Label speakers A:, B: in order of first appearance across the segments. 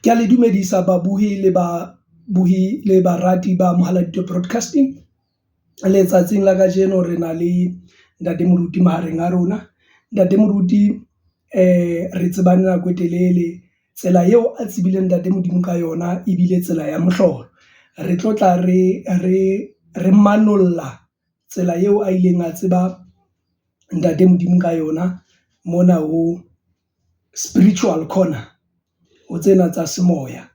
A: Ke a le dumedisa babohi le babohi le barati ba Mohaladitwe Broadcasting. Letsatsing la kajeno re na le ntate Moruti mahareng a rona. Ntate Moruti re tsebane nako e telele, tsela eo a tsebileng ntate Modimo ka yona ebile tsela ya mohlolo. Re tlo tla re re re manolla tsela eo a ileng a tseba ntate Modimo ka yona mona ho Spiritual Corner ho tsena tsa semoya.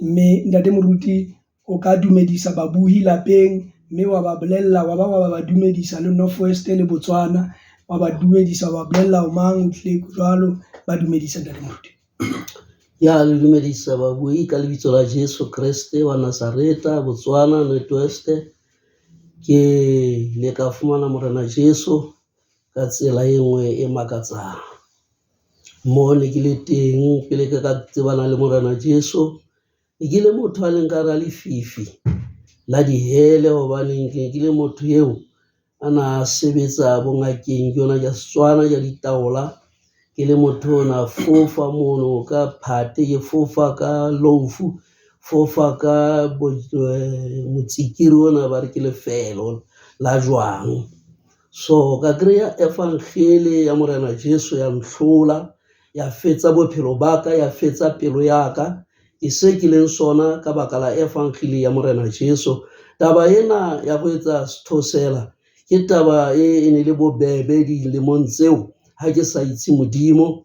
A: Mme ntate Moruti o ka dumedisa babuhi lapeng mme wa ba bolella wa ba wa ba dumedisa le North West le Botswana, wa ba dumedisa wa ba bolella o mang o tlile jwalo, ba dumedisa ntate Moruti.
B: Ya le dumedisa babui ka lebitso la Jesu Kreste wa Nazareta, Botswana, North West. Ke ile ka fumana Morena Jesu ka tsela e nngwe e makatsang. Mo ne ke le teng pele ke ka tsebana le Morena Jesu, ne ke le motho a leng ka hara lefifi la dihele hobaneng ke ne ke le motho eo a na sebetsa bongakeng ke yona ya Setswana ya ditaola. Ke le motho o na fofa mono ka phate, ke fofa ka loufu, fofa ka motsikiri ona ba re ke lefelo la jwang. So ka kry-a efangele ya Morena Jesu ya nhlola, ya fetsa bophelo ba ka, ya fetsa pelo ya ka. Ke se ke leng sona ka baka la efangele ya Morena Jesu. Taba ena ya go etsa sethosela ke taba e e ne le bobebe dilemong tseo ha ke sa itse Modimo.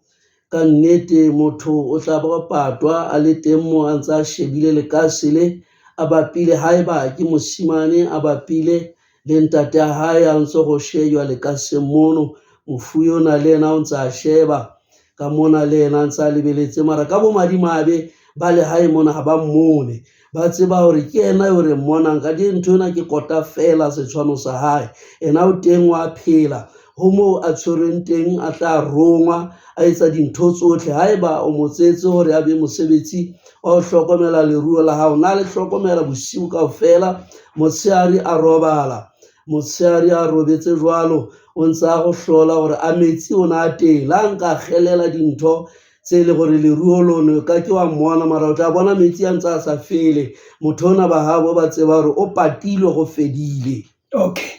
B: Ka nnete motho o tla ba patwa a le teng mo a ntse a shebile lekase le a bapile haeba ke mosimane a bapile le ntate a hae a ntse go shejwa lekaseng mono mofu yona le yena o ntse a sheba ka mona le yena a ntse a lebeletse mara ka bomadimabe ba lehae mona ha ba mmone ba tseba hore ke yena eo re mmonang ka di ntho ena ke kota fela setshwano sa hae ena o teng wa phela ho moo a tshwerweng teng a tla rongwa a etsa dintho tsotlhe haeba o mo tsetse hore a be mosebetsi wa ho hlokomela leruo la hao na le hlokomela bosiu kaofela motshehare a robala motshehare a robetse jwalo o ntse a go hlola gore a metsi o ne a teng la nka kgelela dintho tse e le gore leruo lone ka ke wa mmona mara o tla bona metsi a ntse a sa fele motho ona ba gabo ba tseba gore o patilwe go fedile.
A: Okay,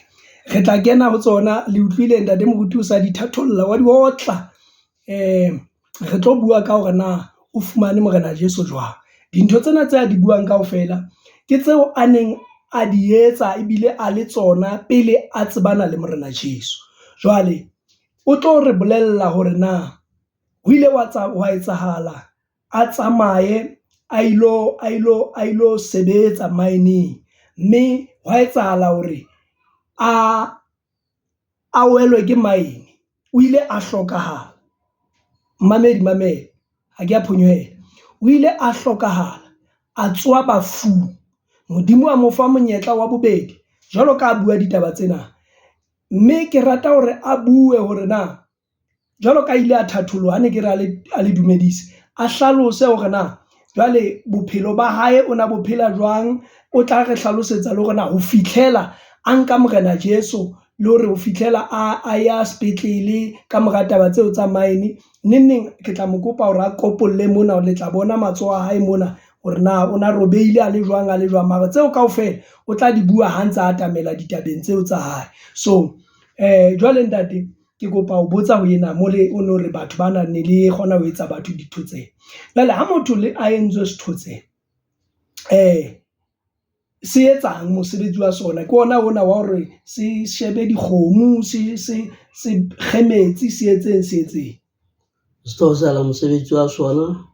A: re tla kena ho tsona le utlwile ntate moruti o sa di thatholla wa di otla. Re tlo bua ka hore na o fumane Morena Jesu jwang. Dintho tsena tse a di buang kaofela ke tseo a neng a di etsa ebile a le tsona pele a tsebana le Morena Jesu. Jwale o tlo re bolella hore na ho ile wa tsa wa etsahala a tsamaye a ilo a ilo a ilo sebetsa mine-eng, mme hwa etsahala hore a a welwe ke mine. O ile a hlokahala, mmamedi mamela ha ke a phonyohela. O ile a hlokahala a tsoha bafung, Modimo a mo fa monyetla wa bobedi jwalo ka ha bua ditaba tsena. Mme ke rata hore a bue hore na jwalo ka ile a thatholoha, ha ne ke re a le dumedise, a hlalose hore na jwale bophelo ba hae o na bo phela jwang. O tla re hlalosetsa le hore na ho fihlela a nka Morena Jesu le hore ho fihlela a a ya sepetlele ka mora taba tseo tsa mine. Neng neng ke tla mo kopa hore a kopolle mona le tla bona matsoho a hae mona hore na o na robehile a le jwang a le jwang. Mara tseo kaofela o tla di bua ha ntsa atamela ditabeng tseo tsa hae. So jwale ntate ke kopa ho botsa ho ena mole o no re batho bana ne le kgona ho etsa batho dithotsela. Jwale ha motho le a entswe sethotsela se etsang mosebetsi wa sona? Ke ona ona wa hore se shebe dikgomo, se se se kge metsi, se etseng se etseng?
B: Sethotsela mosebetsi wa sona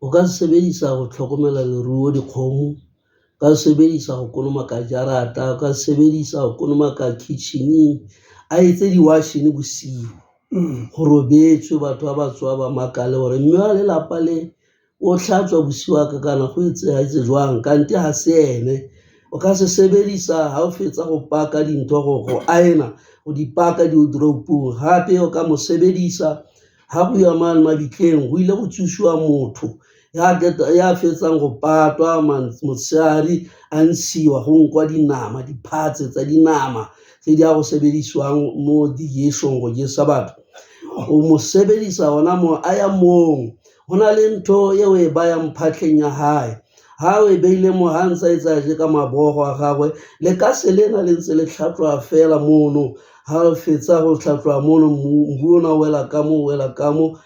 B: o ka se sebedisa ho tlhokomela leruo dikgomo, o ka se sebedisa ho kolomaka jarata, o ka se sebedisa ho kolomaka kitchen-eng, a etse di-washene bosiu. Go robetswe batho ba ba tsoha ba makale gore mme wa lelapa le o hlatswa bosiu a kakana go etsahetse jwang kante ha se ene. O ka se sebedisa ha o fetsa go paka dintho go aena go di paka di-wardrobe-ong gape o ka mo sebedisa ha go ya mane mabitleng go ile go tsošiwa motho ya fetsang go patwa motshehare a ntshiwa go nkwa dinama diphatse tsa dinama tse di ya go sebediswang mo diješong go jesa batho o mo sebedisa gona mo a ya mong. Go na le ntho ye o e bayang phatleng ya gae. Ha o e beile mo ha ntse a etsa je ka mabogo a gagwe, lekase lena le ntse le hlatswa fela mono. Ha o fetsa go hlatswa mono, mbu ona o wela ka mo, o wela ka mo,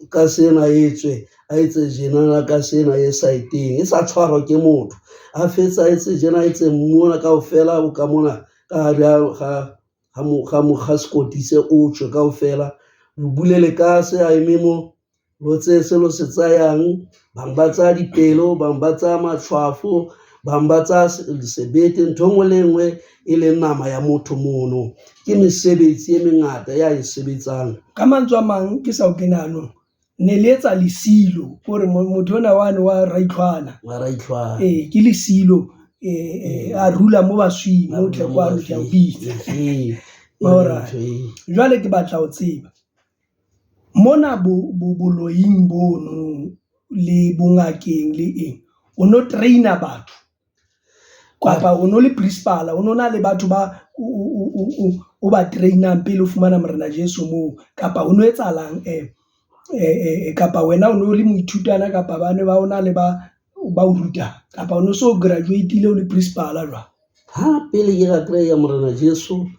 B: ka sena e tswe, a etse jena ka sena e saeteng, e sa tshwarwa ke motho. A fetsa a etse jena, a etse mmu ona kaofela o ka mona ka hare ga ga sekoti se o tswe kaofela. Lo bule lekase a eme mo, lo tseye se lo se tsayang, bangwe ba tsaya dipelo, bangwe ba tsaya matshwafo, bangwe ba tsaya sebete, ntho e nngwe le nngwe e leng nama ya motho mono. Ke mesebetsi e mengata ya e sebetsang.
A: Ka mantswe a mang ke sa o kene hanong, ne le etsa lesilo kore motho ona wane wa Raitlhwana.
B: Wa Raitlhwana.
A: Ee, ke lesilo a rula mo baswing mo tle kwano ke a o bitsa. Alright. Jwale ke batla ho tseba mona boloing bono le bongakeng le eng, o no trainer batho kapa o no le principal, o no na le batho ba o ba trainang pele o fumana Morena Jesu moo, kapa o no etsahalang kapa wena o no le moithutwana kapa ba ne ba o na le ba ba o rutang, kapa o no so graduate-ile o le principal jwang?
B: Ha pele ke ka kry-a Morena Jesu,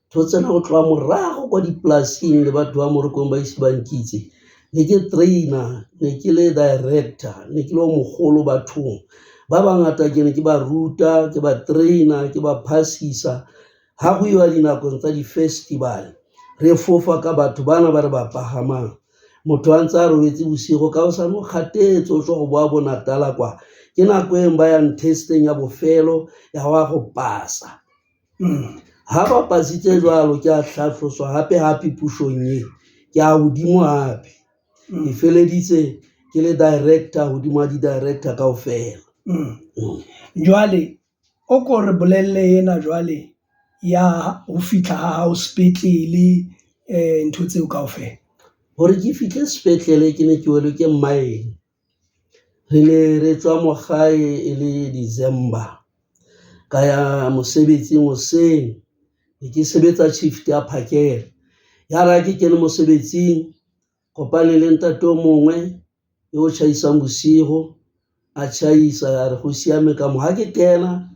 B: ntho tsena go tloga morago kwa dipolaseng le batho ba Morokong ba ise ba nkitse, ne ke trainer, ne ke le director, ne ke le o mogolo bathong. Ba bangata ke ne ke ba ruta, ke ba trainer, ke ba phasisa. Ha go iwa dinakong tsa di-festival, re fofa ka batho bana ba re ba pagamang. Motho a ntse a robetse bosigo ka hosane o kgathetse o tswa go boa bo Natala kwa. Ke nako e ba yang testeng ya bofelo ya wa go pasa. Ha ba pasitse jwalo ke a hlahloswa hape hape pushong e, ke a hodimo hape. Ke feleditse ke le director hodimo ha di-director kaofela.
A: Jwale o ko re bolelle ena jwale ya ho fihla ha hao sepetlele ntho tseo kaofela.
B: Hore ke fihle sepetlele ke ne ke welwe ke mine. Re ne re tswa mo gae e le December, ka ya mosebetsing hoseng, ne ke sebetsa shift ya phakela. Ya re ha ke kene mosebetsing, kopane le ntate o mongwe yo o tjhaisang bosigo, a tjhaisa a re go siame ka mo. Ha ke kena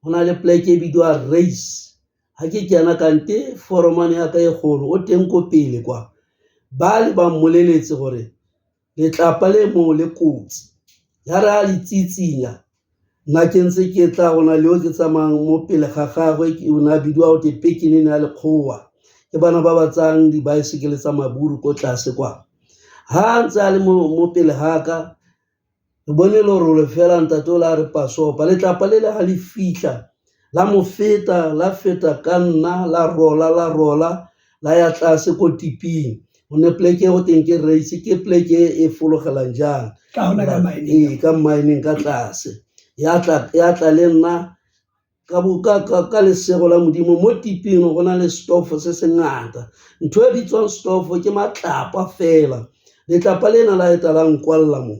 B: ho na le pleke e bidiwa Race, ha ke kena kante foromane ya ka e kgolo o teng ko pele kwa. Ba le ba mmoleletse gore letlapa le moo le kotsi, ya re a le tsitsinya nna ke ntse ke tla go na le yo ke tsamayang mo pele ga gagwe, o ne a bidiwa gote Pekinene ya lekgowa, ke bana ba ba tsayang dibaesekele tsa maburu ko tlase kwa. Ha ntse a le mo pele ga ka, re bone lerole fela ntate o la re pasopa, letlapa le le ha le fihla la mo feta, la feta ka nna, la rola, la rola, la ya tlase ko tiping. Go ne pleke e go teng ke Race, ke pleke e fologelang jang.
A: Ka hona ka mining.
B: Ee, ka mining ka tlase. Ya tla, ya tla le nna ka bo, ka, ka, ka lesego la Modimo mo tiping go na le stofo se se ngata. Ntho e bitswang stofo ke matlapa fela. Letlapa lena la eta la nkwalla mo.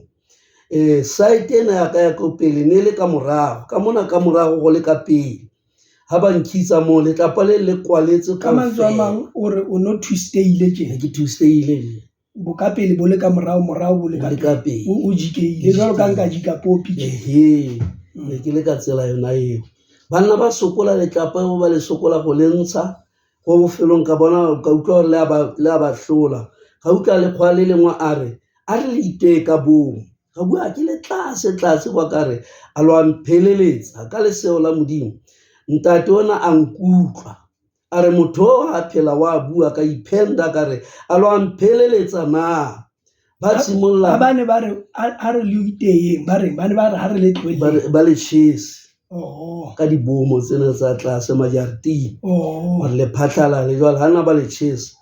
B: Site ena ya ka ya ko pele ne le ka morago, ka mona ka morago go le ka pele. Ha ba nkitsa mo letlapa le le kwaletse
A: Ka mantswe a mang o re o no twistehile tje.
B: Ke twistehile.
A: Bo ka pele bo le ka morao, morao bo le ka
B: Bo le ka pele.
A: O jikeile jwalo ka nka jika popi tje.
B: Ehe, ne ke le ka tsela yona eo. Banna ba sokola letlapa ba le sokola go le ntsha, ko bofelong ka bona ka utlwa hore le a ba, le a ba hlola. Ka utlwa lekgwa le lengwe a re, a re le iteye ka bomo. Ka bua ke le tlase tlase kwa ka re, a lo a mpheleletsa ka leseo la Modimo. Ntate ona a nkutlwa, a re motho o a phela wa bua, ka iphenda ka re, a lo a mpheleletsa na? Ba tshimolla
A: Ba bane ba re, a re le iteyeng, ba reng? Ba ne ba re ha re le tlohelleng.
B: Ba re, ba le tjhese.
A: Oh.
B: Ka dibomo tsena tsa tlase majareteng.
A: Oh.
B: Ba re le phatlalale jwale, ha na ba le tjhese.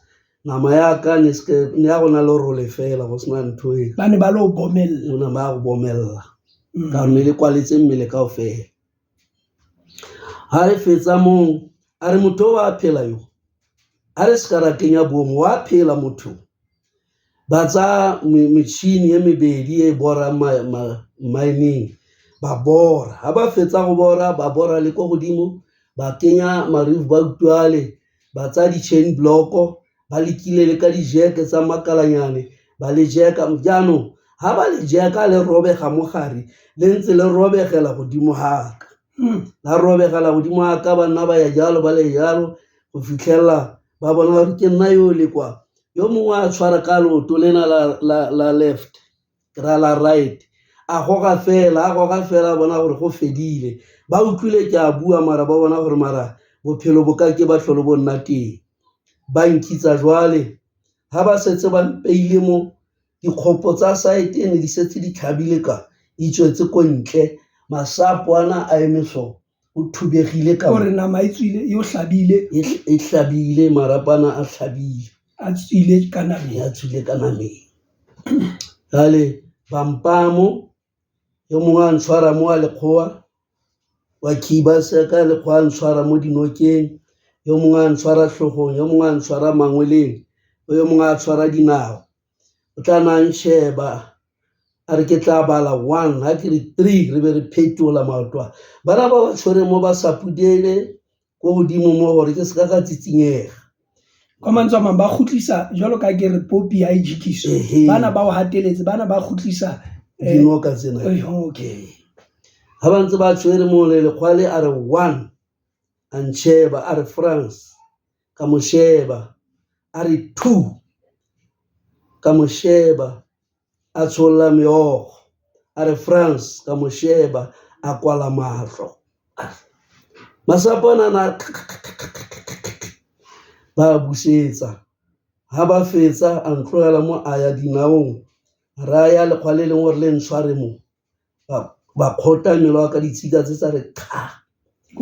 B: Nama ya ka ne se ke, ne ya rona lerole fela, go sena ntho e.
A: Ba ne ba lo bomella.
B: Ba ne ba go bomella. Ka gonne le kwaletse mmele kaofela. Ha re fetsa moo, a re motho o a phela yo. A re se ka ra kenya bomo, wa phela motho. Ba tsaya metšhini e mebedi e borang mining, ba bora. Ha ba fetsa go bora, ba bora le ko godimo, ba kenya marifu ba utlwale, ba tsaya di-chain block, ba lekile le ka dijeke tsa makalanyane, ba le jeka. Jaanong Ga ba le jeka le robega mo gare, le ntse le robegela godimo ga ka. La robegela godimo ga ka, ba nna ba ya jalo, ba le jalo, go fitlhelela ba bona gore ke nna yo le kwa. Yo mongwe a tshwara ka leoto lena la left, ke ra la right, a goga fela, a goga fela, a bona gore go fedile. Ba utlwile ke a bua mara ba bona gore mara bophelo bo ka ke ba tlhole bo nna teng. Ba nkitsa jwale, ga ba setse ba mpeile mo, dikgopo tsa saete ne di setse di tlhabile ka, di tswetse ko ntle, masapo ana a eme so, o thubegile ka
A: gore nama e tswile, e o hlabile.
B: E hlabile, marapo ana a hlabile.
A: A tswile ka nameng.
B: A tswile ka nameng. Jale ba mpaya mo, yo mongwe a ntshwara mo a lekgowa, wa khiba seka lekgowa a ntshwara mo dinokeng, yo mongwe a ntshwara hlogong, yo mongwe a ntshwara mangweleng, yo mongwe a tshwara dinao. O tla na nsheba, a re ke tla bala 1, ha ke re 3, re be re phetola maoto a. Bana ba ba tshwere mo ba sa pudele ko godimo mo gore ke seka ka tsitsinyega.
A: Ka mantswe a mang ba kgutlisa jwalo ka ke re popi ha e jikiswe. Bana ba o hateletse, bana ba kgutlisa,
B: dinoka tsena.
A: Okay.
B: Ha ba ntse ba tshwere mo le lekgwa le a re 1, a ntsheba a re France, ka mo sheba, a re 2, ka mo sheba, a tsholla meokgo, a re France, ka mo sheba, a kwala mahlo. Masapo ana na ba busetsa. Ha ba fetsa a ntlogela mo a ya dinaong, ra ya lekgwa le leng gore le ntshware mo. Ba kgota mmele wa ka ditshika tse tsa re kga.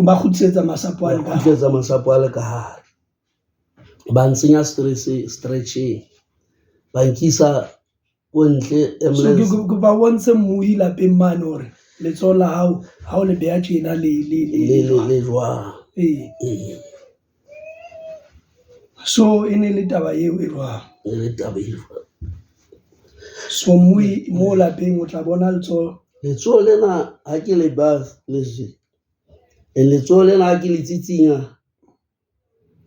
A: Ba kgutlisetsa masapo a le ka
B: Ba kgutlisetsa masapo a le ka hare. Ba ntsenya stretcheng. Ba nkisa ko ntle
A: So,
B: ambulance.
A: ke ba bontshe mmuhi lapeng mane hore letsoho la hao ha o le beha tjena le, le, le,
B: Le, le,
A: jwang.
B: le jwang.
A: Ee.
B: Ee.
A: So e ne le taba eo e jwang?
B: E le taba e jwang.
A: So mmuhi mo lapeng o tla bona letsoho.
B: Letsoho lena ha ke le ba le je. E letsoho lena ha ke le tsitsinya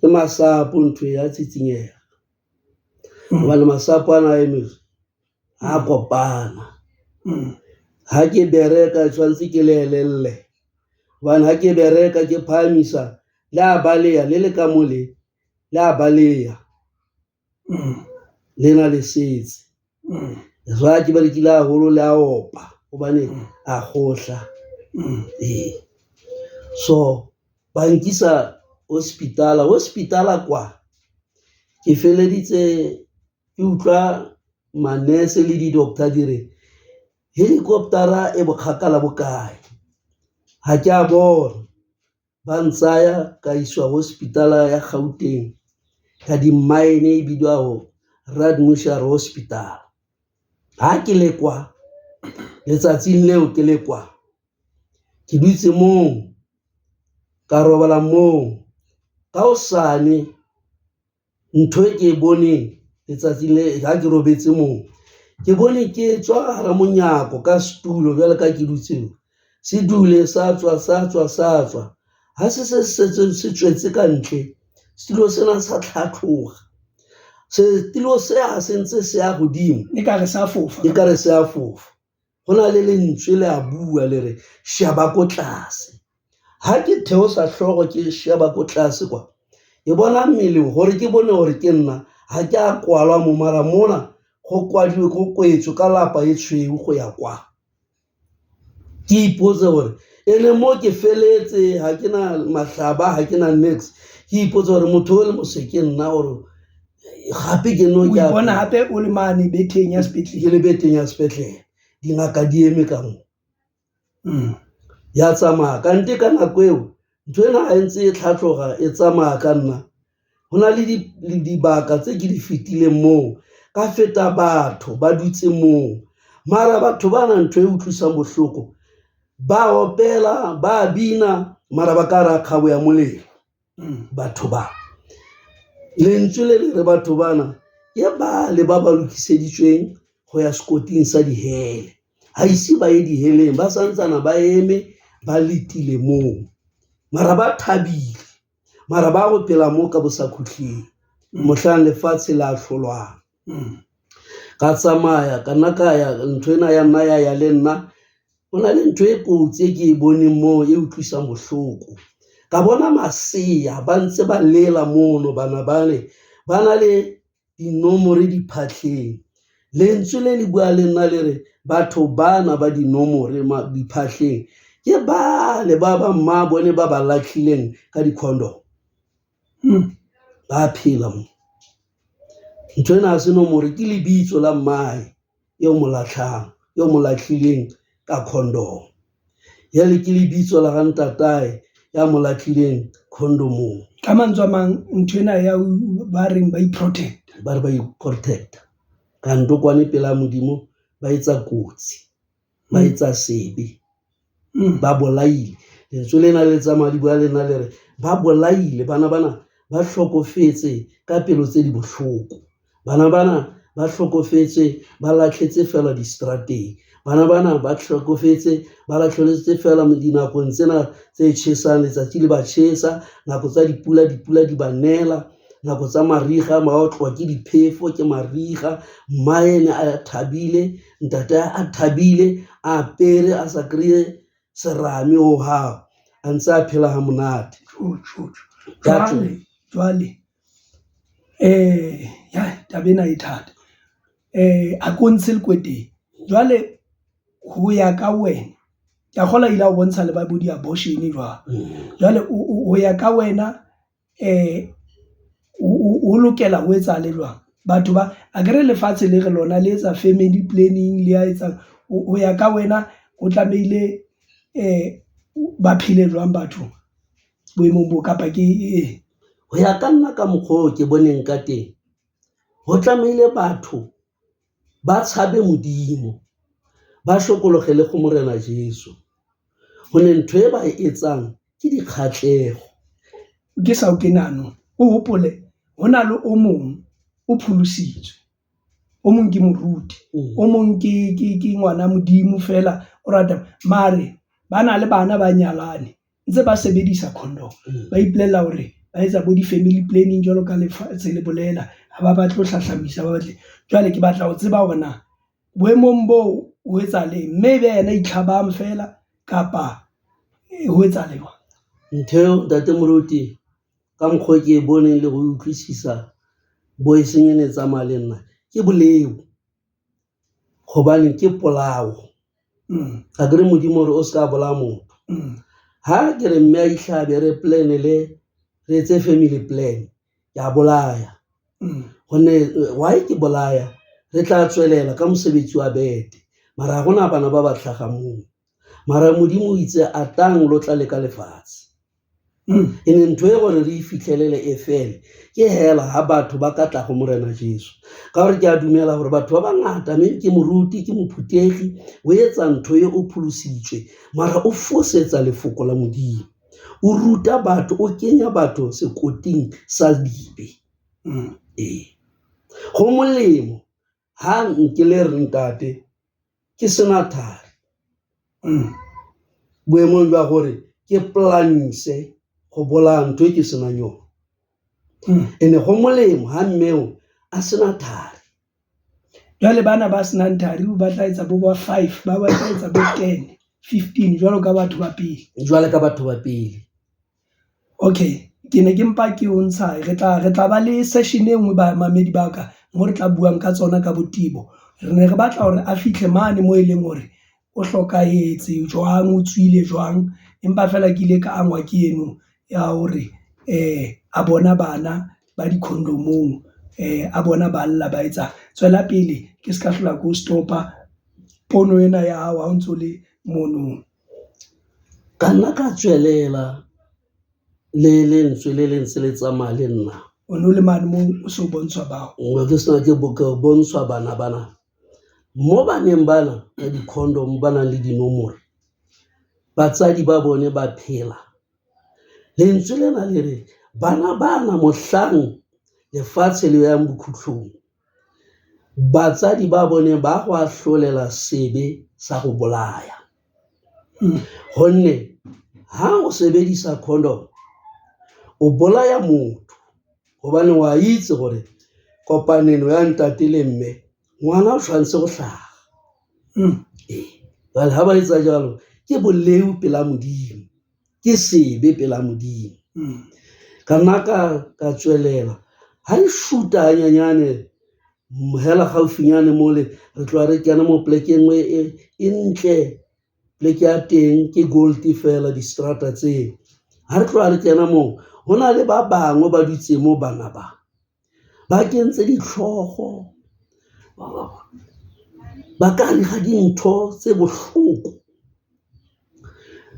B: ke masapo ntho ya tsitsinyeha. Hobane masapo ana a eme ha kopana. Ha ke bereka tshwantse ke le elelle. Hobane ha ke bereka ke phahamisa le a baleha le le ka mole le a baleha. Lena le setse. Jwale ke berekile haholo le a opa hobane a kgohla. Ee. So ba nkisa hospital, hospital kwa ke feleditse ke utlwa manese le di-doctor di re helicopter-a e bokgakala bokae, ha ke a bona. Ba ntsaya ka iswa hospital ya Gauteng ka di-mine e bidiwa Radmuscher Hospital. Ha ke le kwa letsatsing leo ke le kwa ke dutse moo ka robala moo ka hosane ntho e ke e boneng letsatsing le ha ke robetse moo ke bone ke tswa hara monyako ka setulo jwalo ka ke dutse se dule sa tswa sa tswa sa tswa ha se se setse se tswetse ka ntle setulo sena sa tlhatloga setulo se ha se ntse se ya godimo
A: E ka re sa fofa.
B: e ka re se a fofa go na le lentswe le a bua le re sheba ko tlase ha ke theosa hlooho ke sheba ko tlase kwa ke bona mmele gore ke bone gore ke nna ha ke a kwalwa mo mara mona go kwadilwe go kwetswe ka lapa e tshweu go ya kwa ke ipotse gore e le mo ke feletse ha ke na mahlaba ha ke na niks ke ipotse gore motho o le mose ke nna gore gape ke no
A: O
B: ke a
A: ipona hape o le mane betheng ya sepetlele.
B: ke le betheng ya sepetlele dingaka di eme ka mo ya tsamaya kante ka nako eo ntho ena ha e ntse e tlhatloga e tsamaya ka nna ho na le dibaka tse ke di fetileng moo ka feta batho ba dutse moo mara batho bana ntho e utlwisang bohloko ba opela ba bina mara ba ka ra kgabo ya molelo batho ba lentswe le le re batho bana ke bale ba ba lokiseditsweng go ya sekoting sa dihele ha ise ba ye diheleng ba santsana ba eme ba letile moo mara ba thabile mara ba go phela mo ka bosakhutleng mohlang lefatshe la hlolwang. Ka tsamaya ka nna ka ya ntho ena ya nna ya ya le nna. Go na le ntho e kotsi e ke e boneng moo e utlwisang bohloko. Ka bona masea ba ntse ba lela mono bana bale ba na le dinomoro diphatleng. Lentswe le le bua le nna le re batho bana ba dinomore diphatleng ke bale ba ba mma bone ba ba latlhileng ka di-condom. Ba phela mo. Ntho ena ha se nomoro ke lebitso la mmae eo mo latlhang, eo mo latlhileng ka condom. Jwale ke lebitso la ga ntatae ya mo latlhileng condom-ong.
A: Ka mantswe a mang nthwena ya ba reng ba i-protect.
B: Ba re ba i-protect-a kanto kwane pela Modimo ba etsa kotsi, ba etsa sebe, ba bolaile. Lentswe lena le tsamaya le bua le nna le re ba bolaile bana bana ba hlokofetse ka pelo tse di bohloko. Bana bana ba hlokofetse ba latlhetse fela distrateng. Bana bana ba hlokofetse ba latlheletse fela dinakong tsena tse tjhesang letsatsi le ba tjhesa, nako tsa dipula dipula di ba nela, nako tsa mariga ba otlwa ke diphefo ke mariga. Mmae a thabile, ntate a thabile, a apere a sa kry-e serame hohang, a ntse a phela ha monate.
A: Jwale jwale ya taba ena e thata a ko ntshe lekweteng. Jwale ho ya ka wena, ke a kgolwa ile a o bontsha le ba bo di-abortion jwang. Jwale ho ya ka wena ho lokela ho etsahale jwang? Batho ba akere lefatshe le re lona le etsa family planning le ya etsang ho ya ka wena, o tlamehile ba phele jwang batho boemong bo kapa ke eng?
B: Ho ya ka nna ka mokgo ke boneng ka teng, ho tlamehile batho ba tshabe Modimo, ba sokologe go Morena Jeso. Gonne ntho e ba e etsang ke dikgatlhego.
A: Ke sa o kenano, o hopole ho na le o mong o pholositswe, o mong ke moruti, o mong ke ngwana Modimo feela o rata mare ba na le bana ba nyalane ntse ba sebedisa condom. Ba ipolella hore ba etsa bo di-family planning jwalo ka lefatshe le bolela, ha ba batle ho hlahlamisa ba batle. Jwale ke batla ho tseba hore na boemong boo ho etsahaleng, mme ebe yena a itlhabang feela kapa ho etsahala jwang?
B: Ntho eo ntate moruti ka mokgwa o ke e boneng le go utlwisisa bo e seng e ne tsamaya le nna ke boleo, gobane ke polao. Akere Modimo o re o ska bolaya motho. Ha ke re mme a itlhabe re plan-ele re etse family plan, ke a bolaya gonne why ke bolaya re tla tswelela ka mosebetsi wa bete mara ha gona bana ba ba tlhagang moo. Mara Modimo o itse atang lo tlale ka lefatshe. Ene ntho e gore re e fitlhelele e fele ke hela ha batho ba ka tla go Morena Jeso. Ka gore ke a dumela gore batho ba bangata maybe ke moruti ke mophutegi o etsa ntho e o pholositswe mara o fosetsa lefoko la Modimo. O ruta batho o kenya batho sekoting sa dibe. Ee, go molemo ha nkile re ntate ke sena thari boemong jwa gore ke planise go bolaya ntho e ke senang yone. Ene go molemo ha mmeo a sena thari.
A: Jwale bana ba senang thari ba tla etsa bo ba five, ba batla etsa bo 10, 15 jwalo ka batho ba pele.
B: Jwale ka batho ba pele.
A: Okay, ke ne ke mpa ke o ntsha re tla ba le session e nngwe bamamedi ba ka mo re tla buang ka tsona ka botebo. Re ne re batla hore a fihle mane moo e leng hore o hlokahetse jwang, o tswile jwang. Empa feela ke ile ka angwa ke eno ya hore a bona bana ba di-condom-ong a bona ba lla ba etsa. Tswela pele ke ska hlola ke o stop-a pono ena ya hao ha o ntso le mono.
B: Ka nna ka tswelela le lentswe le le ntse le tsamaya le nna.
A: O no le mane moo o so bontshwa bao.
B: Ke sena ke bontshwa bana bana mo baneng bana ka di-condom ba nang le dinomoro, batswadi ba bone ba phela. Lentswe lena le re bana bana mohlang lefatshe le yang bokhutlong, batsadi ba bone ba go ahlolela sebe sa go bolaya. Gonne ha o sebedisa condom o bolaya motho gobane wa itse gore kopanelo ya ntate le mme Ngwana o tshwanetse go hlaga. Ee, jwale ha ba etsa jalo ke boleu pela Modimo, ke sebe pela Modimo. Ka nna ka ka tswelela ha re šuta hanyanyane hela gaufinyane mole re tloga re kena mo polekeng e e e ntle pleke ya teng ke gold fela distrata tseo ha re tloga re kena moo go na le ba bangwe ba dutse mo bana ba ba kentse ditlhogo ba ka re ga dintho tse bohloko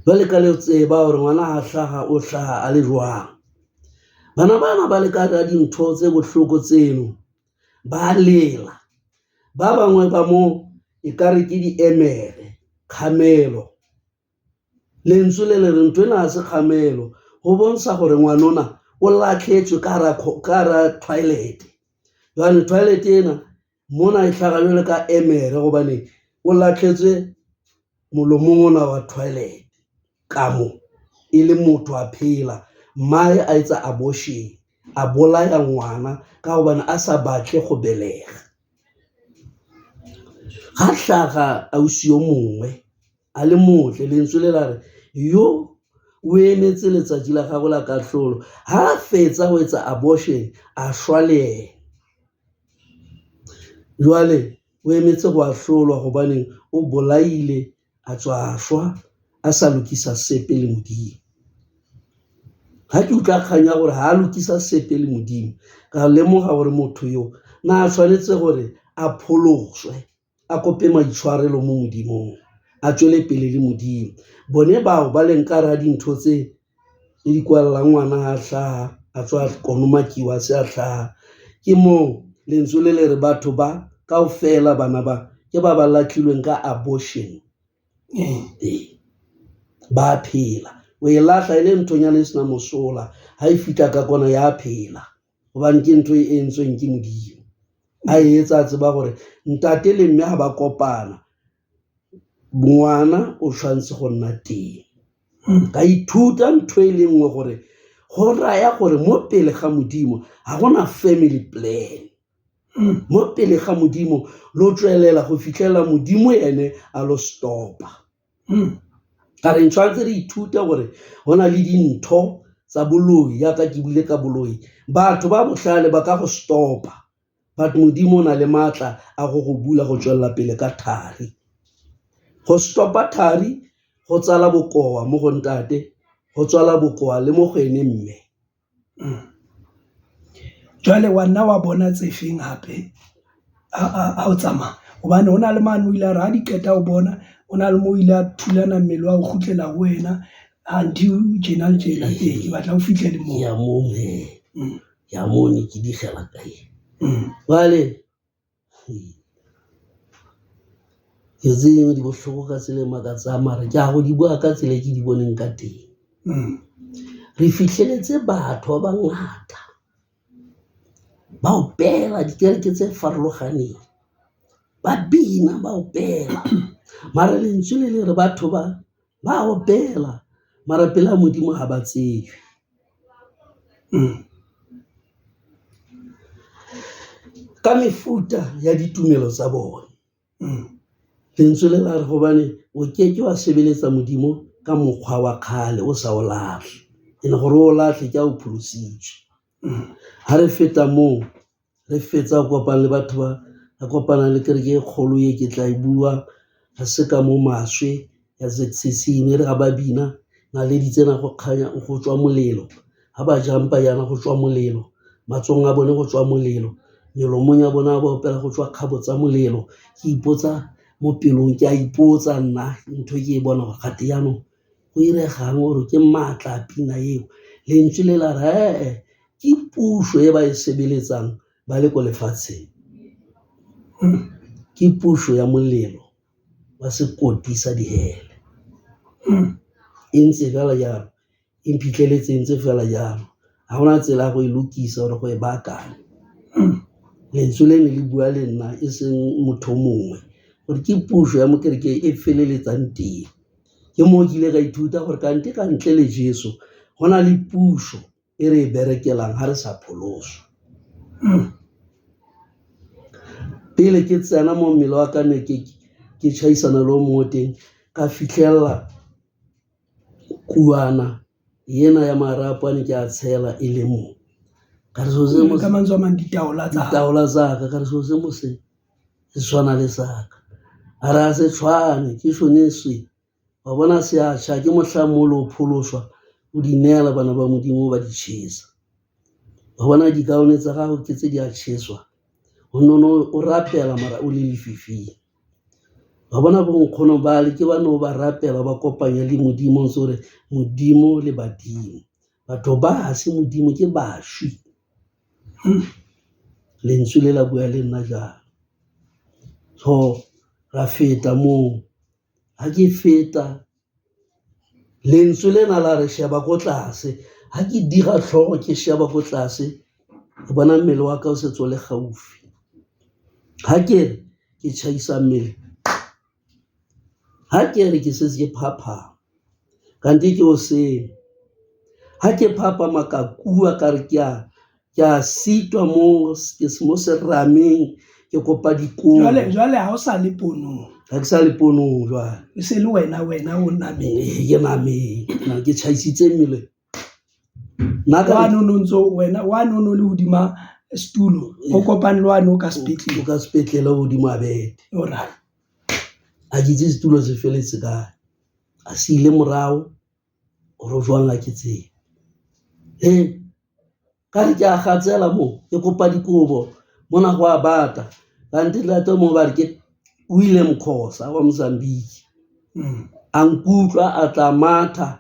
B: jwale ka le tseba gore ngwana a hlaga o hlaga a le jwang bana bana ba le ka ga dintho tse bohloko tseno ba lela ba bangwe ba mo e ka re ke diemere kgamelo lentswe le le re ntho ena ga se kgamelo go bontsha gore ngwanona o latlhetswe ka hara toilet jale toilet ena mona e tlhaga jale ka emere gobane o latlhetswe molomong ona wa toilet ka mo e le motho a phela mmae a etsa abortion a bolaya ngwana ka gobane a sa batle go belega ga hlaga ausi yo mongwe a le motle lentswe le la re yo o emetse letsatsi la gagwe la kahlolo ha a fetsa go etsa abortion a shwa le ene jwale o emetse go ahlolwa gobaneng o bolaile a tswa a shwa a sa lokisa sepe le modimo ga ke utlwa kgang ya gore ga a lokisa sepe le modimo ka lemoga gore motho yo na a tshwanetse gore a pholoswe a kope maitshwarelo mo modimong a tswele pele le modimo bone bao ba leng ka ra dintho tse le di kwalelang ngwana a hlaha a tswa konomakiwa se a hlaha ke moo lentswe le le re batho ba kaofela bana ba ke ba ba latlhilweng ka abortion ee ba phela o e lahla e le nthonyana e sena mosola ha e fihla ka kona ya phela gobane ke ntho e entsweng ke modimo a e etsa a tseba gore ntate le mme ga ba kopana ngwana o tshwanetse go nna teng ka ithuta ntho e le nngwe gore go raya gore mo pele ga modimo ga gona family plan mo pele ga modimo lo tswelela go fitlhela modimo ene a lo stopa ka re tshwanetse re ithute gore go na le dintho tsa boloi yaka ke bile ka boloi batho ba bohlale ba ka go stopa but modimo o na le maatla a go go bula go tswelela pele ka thari go stopa thari go tsala bokoa mo go ntate go tswala bokoa le mo go ene mme
A: Jwale wa nna wa bona tse feng hape ha o tsamaya? Hobane ho na le mane o ile a re ha di qeta ho bona, ho na le moo o ile a thulana mmele wa o kgutlela ho wena anthe tjena le tjena. Ee, ke batla o fihle le moo.
B: Ya moo hee, ya moo ne ke digela kae. Jwale Dilo tse dingwe di bohloko ka tsela e makatsang mara ke a go di bua ka tsela e ke di boneng ka teng. Re fihleletse batho ba bangata ba opela dikereke tse farologaneng, ba bina ba opela mara lentswe le le re batho ba ba opela mara pela Modimo ga ba tsejwe. Ka mefuta ya ditumelo tsa bone. Lentswe le la re gobane o keke wa sebeletsa Modimo ka mokgwa wa kgale o sa o lahle, ene gore o lahle ke a o pholositswe. Ha re feta moo re fetsa go kopana le batho ba re kopana le kereke e kgolo e ke tla e bua re se ka mo maswe ya Z_C_C ne re ga ba bina naledi tsena go kganya go tswa molelo ga ba jampa yana go tswa molelo matsogong a bone go tswa molelo melomong ya bona ba opela go tswa kgabo tsa molelo ke ipotsa mo pelong ke a ipotsa nna ntho e ke e bona gore gate jaanong go iregang gore ke maatla a pina eo lentswe le la re ee ke puso e ba e sebeletsang ba le ko lefatsheng ke puso ya molelo wa sekoti sa dihele e ntse fela jalo e mphitlheletse e ntse fela jalo ga gona tsela ya go e lokisa gore go e baakanya lentswe le ne le bua le nna e seng motho mongwe gore ke puso ya mo kerekeng e feleletsang teng ke moo ke ile ka ithuta gore kante ka ntle le Jesu go na le puso e re e berekelang ga re sa pholoswa. Pele ke tsena mo mmele wa ka ne ke ke tšhaisana le o mongwe teng ka fitlhelela kuana yena ya marapo a ne ke a tshela e le mo ka re so se mo
A: ka mantswe a mang ditaola tsa
B: ditaola tsa ka ka re so se mo se se tshwana le sa ka a re a se tshwane ke sone se wa bona se a tšha ke mohlang mo le o phološwa o di neela bana ba modimo ba di tšhesa wa bona dikaone tsa gago ke tse di a tšheswa o nono o rapela mara o le lefifing Wa bona bonkgono bale ke ba no ba rapela ba kopanya le Modimo ntse gore Modimo le badimo. Batho ba ha se Modimo ke bašwi. Lentswe le la bua le nna jalo. So ra feta moo, ha ke feta Lentswe lena la re sheba ko tlase, ha ke dira tlhogo ke sheba ko tlase ke bona mmele wa ka o setse o le gaufi. Ha ke re ke tšhaisa mmele, ha ke re ke setse ke phaphama kante ke hoseng. Ha ke phaphama ka kua ka re ke a ke a sitwa mo ke mo serameng ke kopa dikobo.
A: Jwale jwale ha o sa le ponong.
B: Ha ke sa le ponong jwale.
A: E se le wena wena o nameng.
B: Ee, ke nameng. Na ke tjhaisitse mmele. Nna ka
A: Wa no ntso wena wa no no le hodima setulo o kopane le wane o ka sepetlele.
B: O ka sepetlele hodima bete.
A: Alright.
B: Ha ke itse setulo se feletse kae. A se ile morao gore jwang ha ke tsebe. He ka re ke a gatsela mo ke kopa dikobo mona go a bata kante ntate mo ba re ke William Khosa wa Mozambique a nkutlwa a tla matha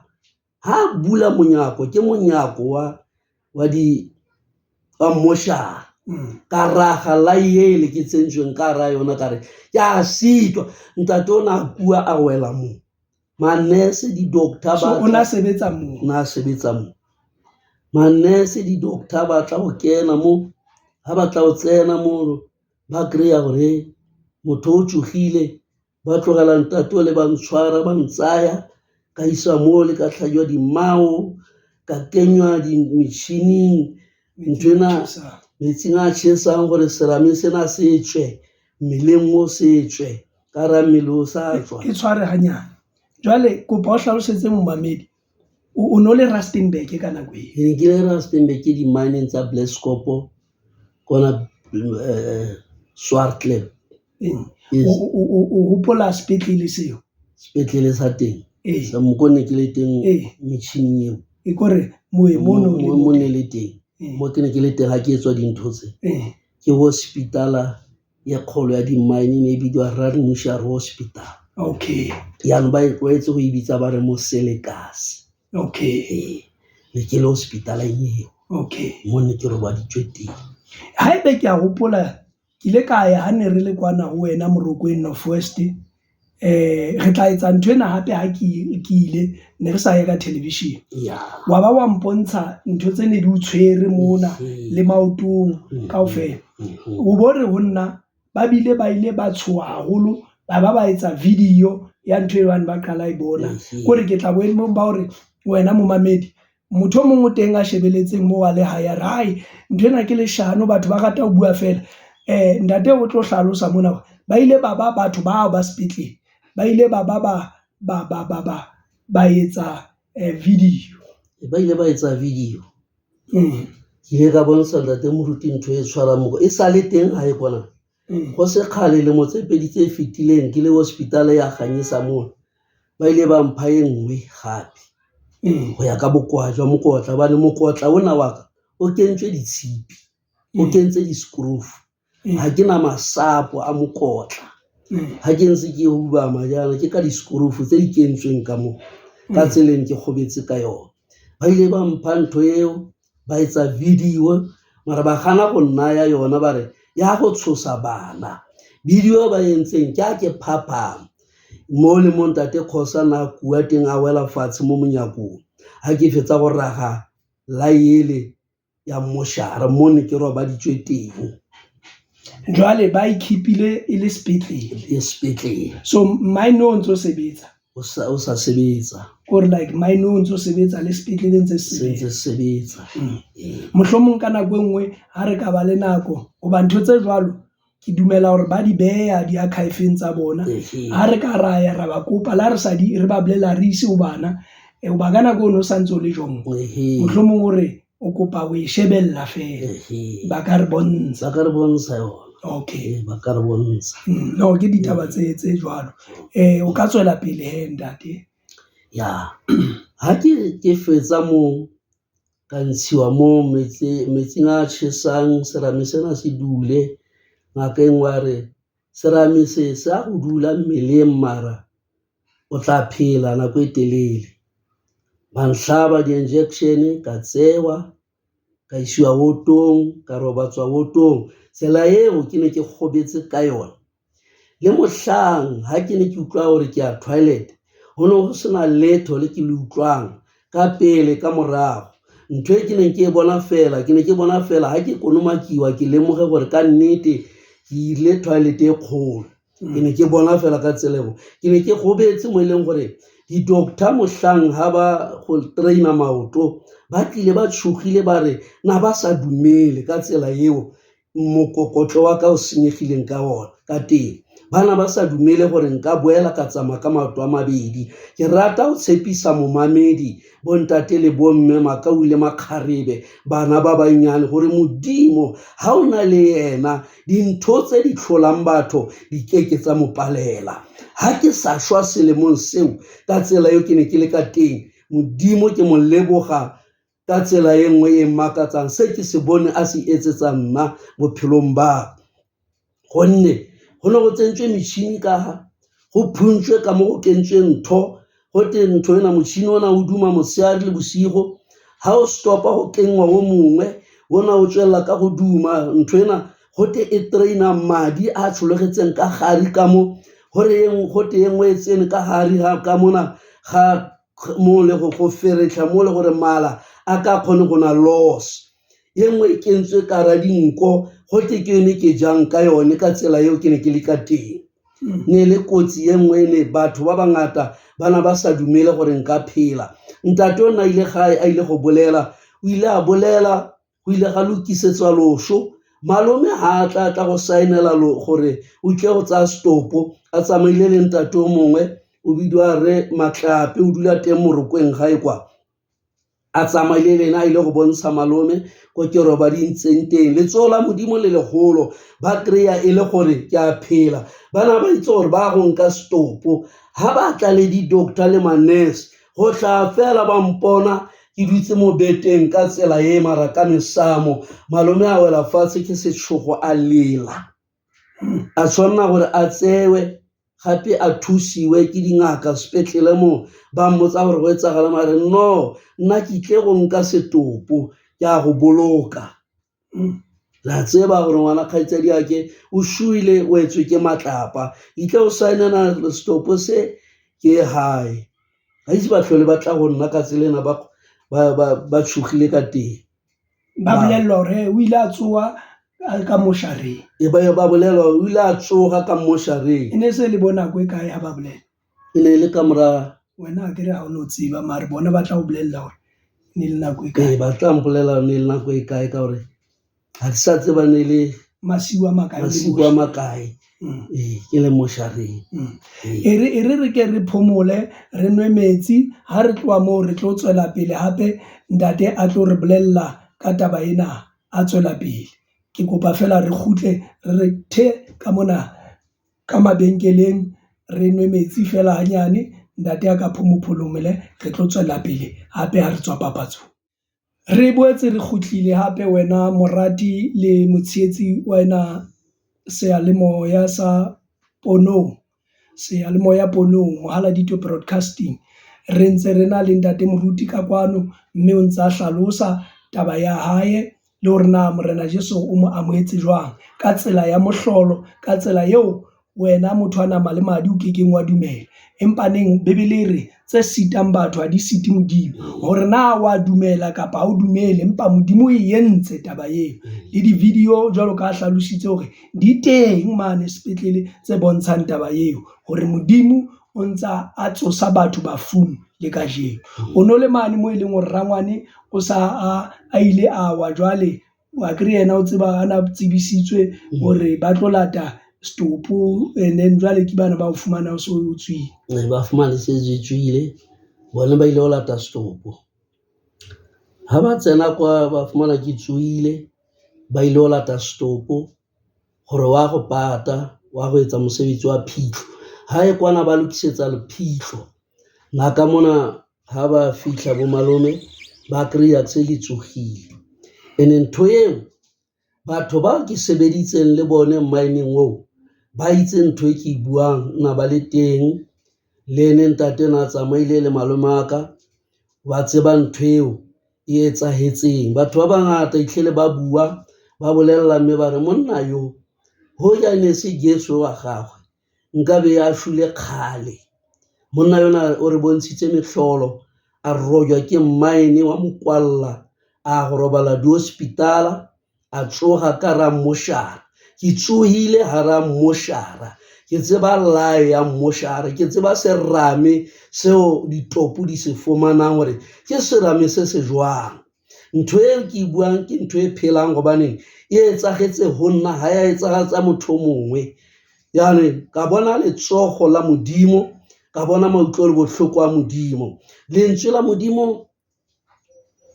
B: ha a bula monyako ke monyako wa wa di wa mmošara ka raga la ele ke tsentsweng ka ra yona ka re ke a sitwa ntate o ne a kua a wela mo manese di-doctor
A: so o na sebetsa moo
B: na sebetsa moo manese di-doctor ba tla go kena mo ha ba tla go tsena mo ba kry-a gore motho o tsogile ba tlogela ntate le ba ntshwara ba ntsaya ka isa mo le ka tlhajwa dimao ka kenywa metšhining nthwena metsing a chesang gore serame sena se tswe mmeleng o se tswe ka ra mmele o sa tswa.
A: E tshware hanyane. Jwale kopa o hlalosetse momamedi o no le Rustenburg ka nako e.
B: Ke ne ke le Rustenburg di-mineng tsa Blescopo kona eh, Swartland.
A: Yes. O hopola sepetlele seo?
B: Sepetlele sa teng.
A: Ee.
B: Sa mo ko ne ke le teng
A: Ee.
B: metjhining eo.
A: E kore moe mono
B: Mo mo ne le teng. Mo ke ne ke le teng ha ke etswa dintho tse.
A: Ee.
B: Ke hospitala ya kgolo ya di-mine e ne e bidiwa Randmusharu Hospital.
A: Okay.
B: Jaanong ba e tlwaetse go e bitsa ba re Moselekase.
A: Okay.
B: Ee, ne ke le hospitaleng eo.
A: Okay.
B: Mo ne ke robaditswe teng.
A: Haebe ke a hopola ke ile ka ya ha ne re le kwana ho wena Morokweng North West eh re tla etsa ntho ena hape ha ke ke ile ne re sa ye ka television wa ba wa mpontsha ntho tse ne di o tshwere mona le maotong kaofela o bo re ho nna ba bile ba ile ba tshoha haholo ba ba ba etsa video ya ntho e bane ba qala e bona kore ke tla boemong ba hore wena momamedi Motho o mong o teng a shebeletseng moo a le hae a re, hai ntho ena ke leshano batho ba rata ho bua feela. Ntate o tlo hlalosa mona hore ba ile ba ba batho bao ba sepetlele ba ile ba ba ba ba ba ba ba ba etsa video.
B: Ba ile ba etsa video. Ke ile ka bontsha ntate moruti ntho e tshwarang moko e sa le teng hae kwana. Go se kgale lemo tse pedi tse fetileng ke le hospital ya Ganyesa mona ba ile ba mpha e nngwe gape go ya ka bokoa jwa mokotla hobane mokotla ona wa ka o kentswe ditshipi o kentse di-screw ga ke na masapo a mokotla ga ke ntse ke hubama jaana ke ka di-screw tse di kentsweng ka mo ka tseleng ke gobetse ka yone ba ile ba mpha ntho eo ba etsa video mara ba gana go nnaya yona ba re ya go tshosa bana video ba entseng ke a ke phaphama mo le mo ntate kgosa na kua teng a wela fatshe mo monyakong ga ke fetsa go raga laele ya moshara mo ne ke robaditswe teng
A: Jwale ba e keep-ile e le sepetlele.
B: E sepetlele.
A: So mine o ntso sebetsa.
B: O sa o sa sebetsa.
A: Kore like mine o ntso sebetsa le sepetlele ntse se
B: sebetsa. Ntse sebetsa.
A: Mohlomong ka nako e nngwe ha re ka ba le nako hoba ntho tse jwalo Ke dumela hore ba di beha di-archive-eng tsa bona. Ha re ka ra ya ra ba kopa le ha re sa di re ba bolella re ise ho bana, hoba ka nako eno o santse o le jong. Mohlomong o re o kopa ho e shebella feela, ba ka re bontsha.
B: Ba ka re bontsha yona.
A: Okay.
B: Ba ka re bontsha.
A: No, ke ditaba tse tse jwalo. O ka tswela pele hee ntate.
B: Ya, ha ke ke fetsa moo ka ntshiwa moo metsing a tjhesang serame sena se dule. Ngaka e nngwe a re serame se sa go dula mmeleng mara o tla phela nako e telele. Ba nhlaba di-injection ka tsewa ka isiwa wotong ka robatswa wotong. Tsela eo ke ne ke kgobetse ka yona le mohlang ha ke ne ke utlwa hore ke ya toilet ho ne ho sena letho le ke le utlwang ka pele ka morago. Ntho e ke neng ke e bona fela ke ne ke bona fela ha ke konomakiwa ke lemoge gore ka nnete ke ile toilet e kgolo. Ke ne ke bona fela ka tsela eo ke ne ke gobetse mo e leng gore di-doctor mohlang ha ba go train-a maoto ba tlile ba tshogile ba re na ba sa dumele ka tsela eo mokokotlo wa ka o senyegileng ka ona ka teng. Bana ba sa dumele gore nka boela ka tsamaya ka maoto a mabedi. Ke rata ho tshepisa momamedi bontate le bomme makau le makgarebe bana ba banyane gore Modimo ha o na le yena dintho tse di tlholang batho di keke tsa mo palela. Ha ke sa shwa selemong seo ka tsela eo ke ne ke le ka teng, Modimo ke mo leboga ka tsela e nngwe e makatsang se ke se bone a se etsetsa nna bophelong ba ka. Gonne go ne go tsentswe metšhini ka ha go phuntšwe ka mo go kentswe ntho go te ntho ena motšhini ona o duma motshehare le bosigo ha o stopa go kenngwa o mongwe ona o tswella ka go duma ntho ena go te e train-a madi a tshologetseng ka gare ka mo gore go te e nngwe e tsene ka gare ka mona ga mo le go feretlha mo le gore mala a ka kgone go na loss. E nngwe e kentswe ka ra dinko go te ke yone ke jang ka yone ka tsela eo ke ne ke le ka teng. Ne le kotsi e nngwe ne batho ba bangata bana ba sa dumele gore nka phela. Ntate o na ile gae a ile go bolela, o ile a bolela go ile ga lokisetswa loso. Malome ha a tla tla go saenela gore o tle go tsaya setopo a tsamaile le ntate o mongwe o bidiwa re Matlape o dula teng Morokweng gae kwa. A tsamaile le ena a ile go bontsha malome ko ke robaditseng teng. Letsoho la Modimo le legolo ba kry-a e le gore ke a phela. Bana ba itse gore ba go nka setopo ha ba tla le di-doctor le ma-nurse go tla fela ba mpona ke dutse mo beteng ka tsela e mara ka mesamo. Malome a wela fatshe ke setshogo a lela. A tshwanela gore a tsewe gape a thusiwe ke dingaka sepetlele mo ba mmotsa gore go etsagala mare no nna ke tle go nka setopo ke a go boloka. La tseba gore ngwana kgaitsadi ake o shuile o etswe ke matlapa itle o saenela setopo se ke hae. Ga itse ba tlhole ba tla go nna ka tsela ena ba tshogile ka teng.
A: Ba bolellwa hore o ile a tsoha ka moshareng.
B: E ba bolelwa o ile a tsoga ka moshareng.
A: E ne se le bo nako e kae ha ba bolela?
B: E ne e le ka mora
A: wena akere ha o no tseba mare bona ba tla o bolella hore ne le nako e kae.
B: Ee, ba tla mpolela ne le nako e kae ka gore ha ke sa tseba ne le
A: masiu a makae.
B: Masiu a makae. Ee, ke le moshareng.
A: E re re ke re phomole re nwe metsi ha re tloha moo re tlo tswela pele hape ntate a tlo re bolella ka taba ena a tswela pele. Ke kopa fela re kgutle re re the ka mona ka mabenkeleng re nwe metsi fela hanyane ntate a ka phomopholomele re tlo tswela pele hape ha re tswa papatsong. Re boetse re kgutlile hape wena morati le motshehetsi wena seyalemoya sa ponong, seyalemoya ponong Mohaladitwe Broadcasting. Re ntse re na le ntate moruti ka kwano mme o ntsa hlalosa taba ya hae le hore na Morena Jesu o mo amohetse jwang ka tsela ya mohlolo, ka tsela eo wena motho a nama le madi o kekeng wa dumela. Empa neng Bebele e re tse sitang batho ha di site Modimo. Hore na wa dumela kapa ha o dumele, empa Modimo o e entse taba eo. Le di-video jwalo ka ha hlalositse hore di teng mane sepetlele tse bontshang taba eo hore Modimo o ntsa a tsosa batho bafung le kajeno. O no le mane moo e leng hore rangwane o sa a ile a wa jwale. Akere yena o tseba a na tsebisitswe hore ba tlo lata setopo and then jwale ke bana ba o fumana o so o tswile.
B: Ba fumane se tswile, bona ba ile go lata setopo. Ha ba tsena kwa ba fumana ke tsohile, ba ile go lata setopo gore wa go pata wa go etsa mosebetsi wa phitlho. Hae kwana ba lokisetsa phitlho, nna ka mona ha ba fihla bo malome ba kry-a ke se ke tsogile. Ene ntho eo batho bao ke sebeditseng le bone mineng oo ba itse ntho e ke e buang na ba le teng, le ene ntate na tsamaile le malome wa ka wa tseba ntho eo e etsahetseng. Batho ba bangata itlhele ba bua ba bolella mme ba re monna yo hoja ne se Jeso wa gagwe nkabe a šole kgale. Monna yona o re bontshitse mehlolo, a rojwa ke mine wa mo kwalla, a go robala di-hospitala, a tsoga ka ra mmošara. Ke tsohile hara mmošara, ke tseba lae ya mmošara, ke tseba serame seo ditopo di se fumanang gore ke serame se se jwang. Ntho e ke e buang ke ntho e phelang gobaneng e etsagetse go nna ga ya etsagatsa motho o mongwe. Jale ka bona letsogo la Modimo, ka bona mautlwelo bohloko a Modimo. Lentswe la Modimo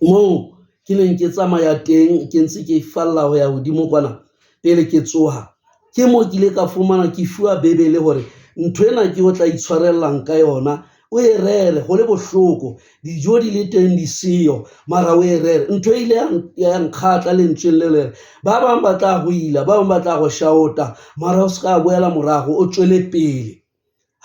B: moo ke neng ke tsamaya teng ke ntse ke falla go ya godimo kwana pele ke tsoga ke mo ke ile ka fumana ke fiwa bebele gore ntho ena ke o tla itshwarellang ka yona o e rere go le bohloko dijo di le teng di seyo mara o e rere ntho e ile ya nkgatla lentsweng le lere ba bangwe ba tla go ila ba bangwe ba tla go shaota mara o se ka boela morago o tswele pele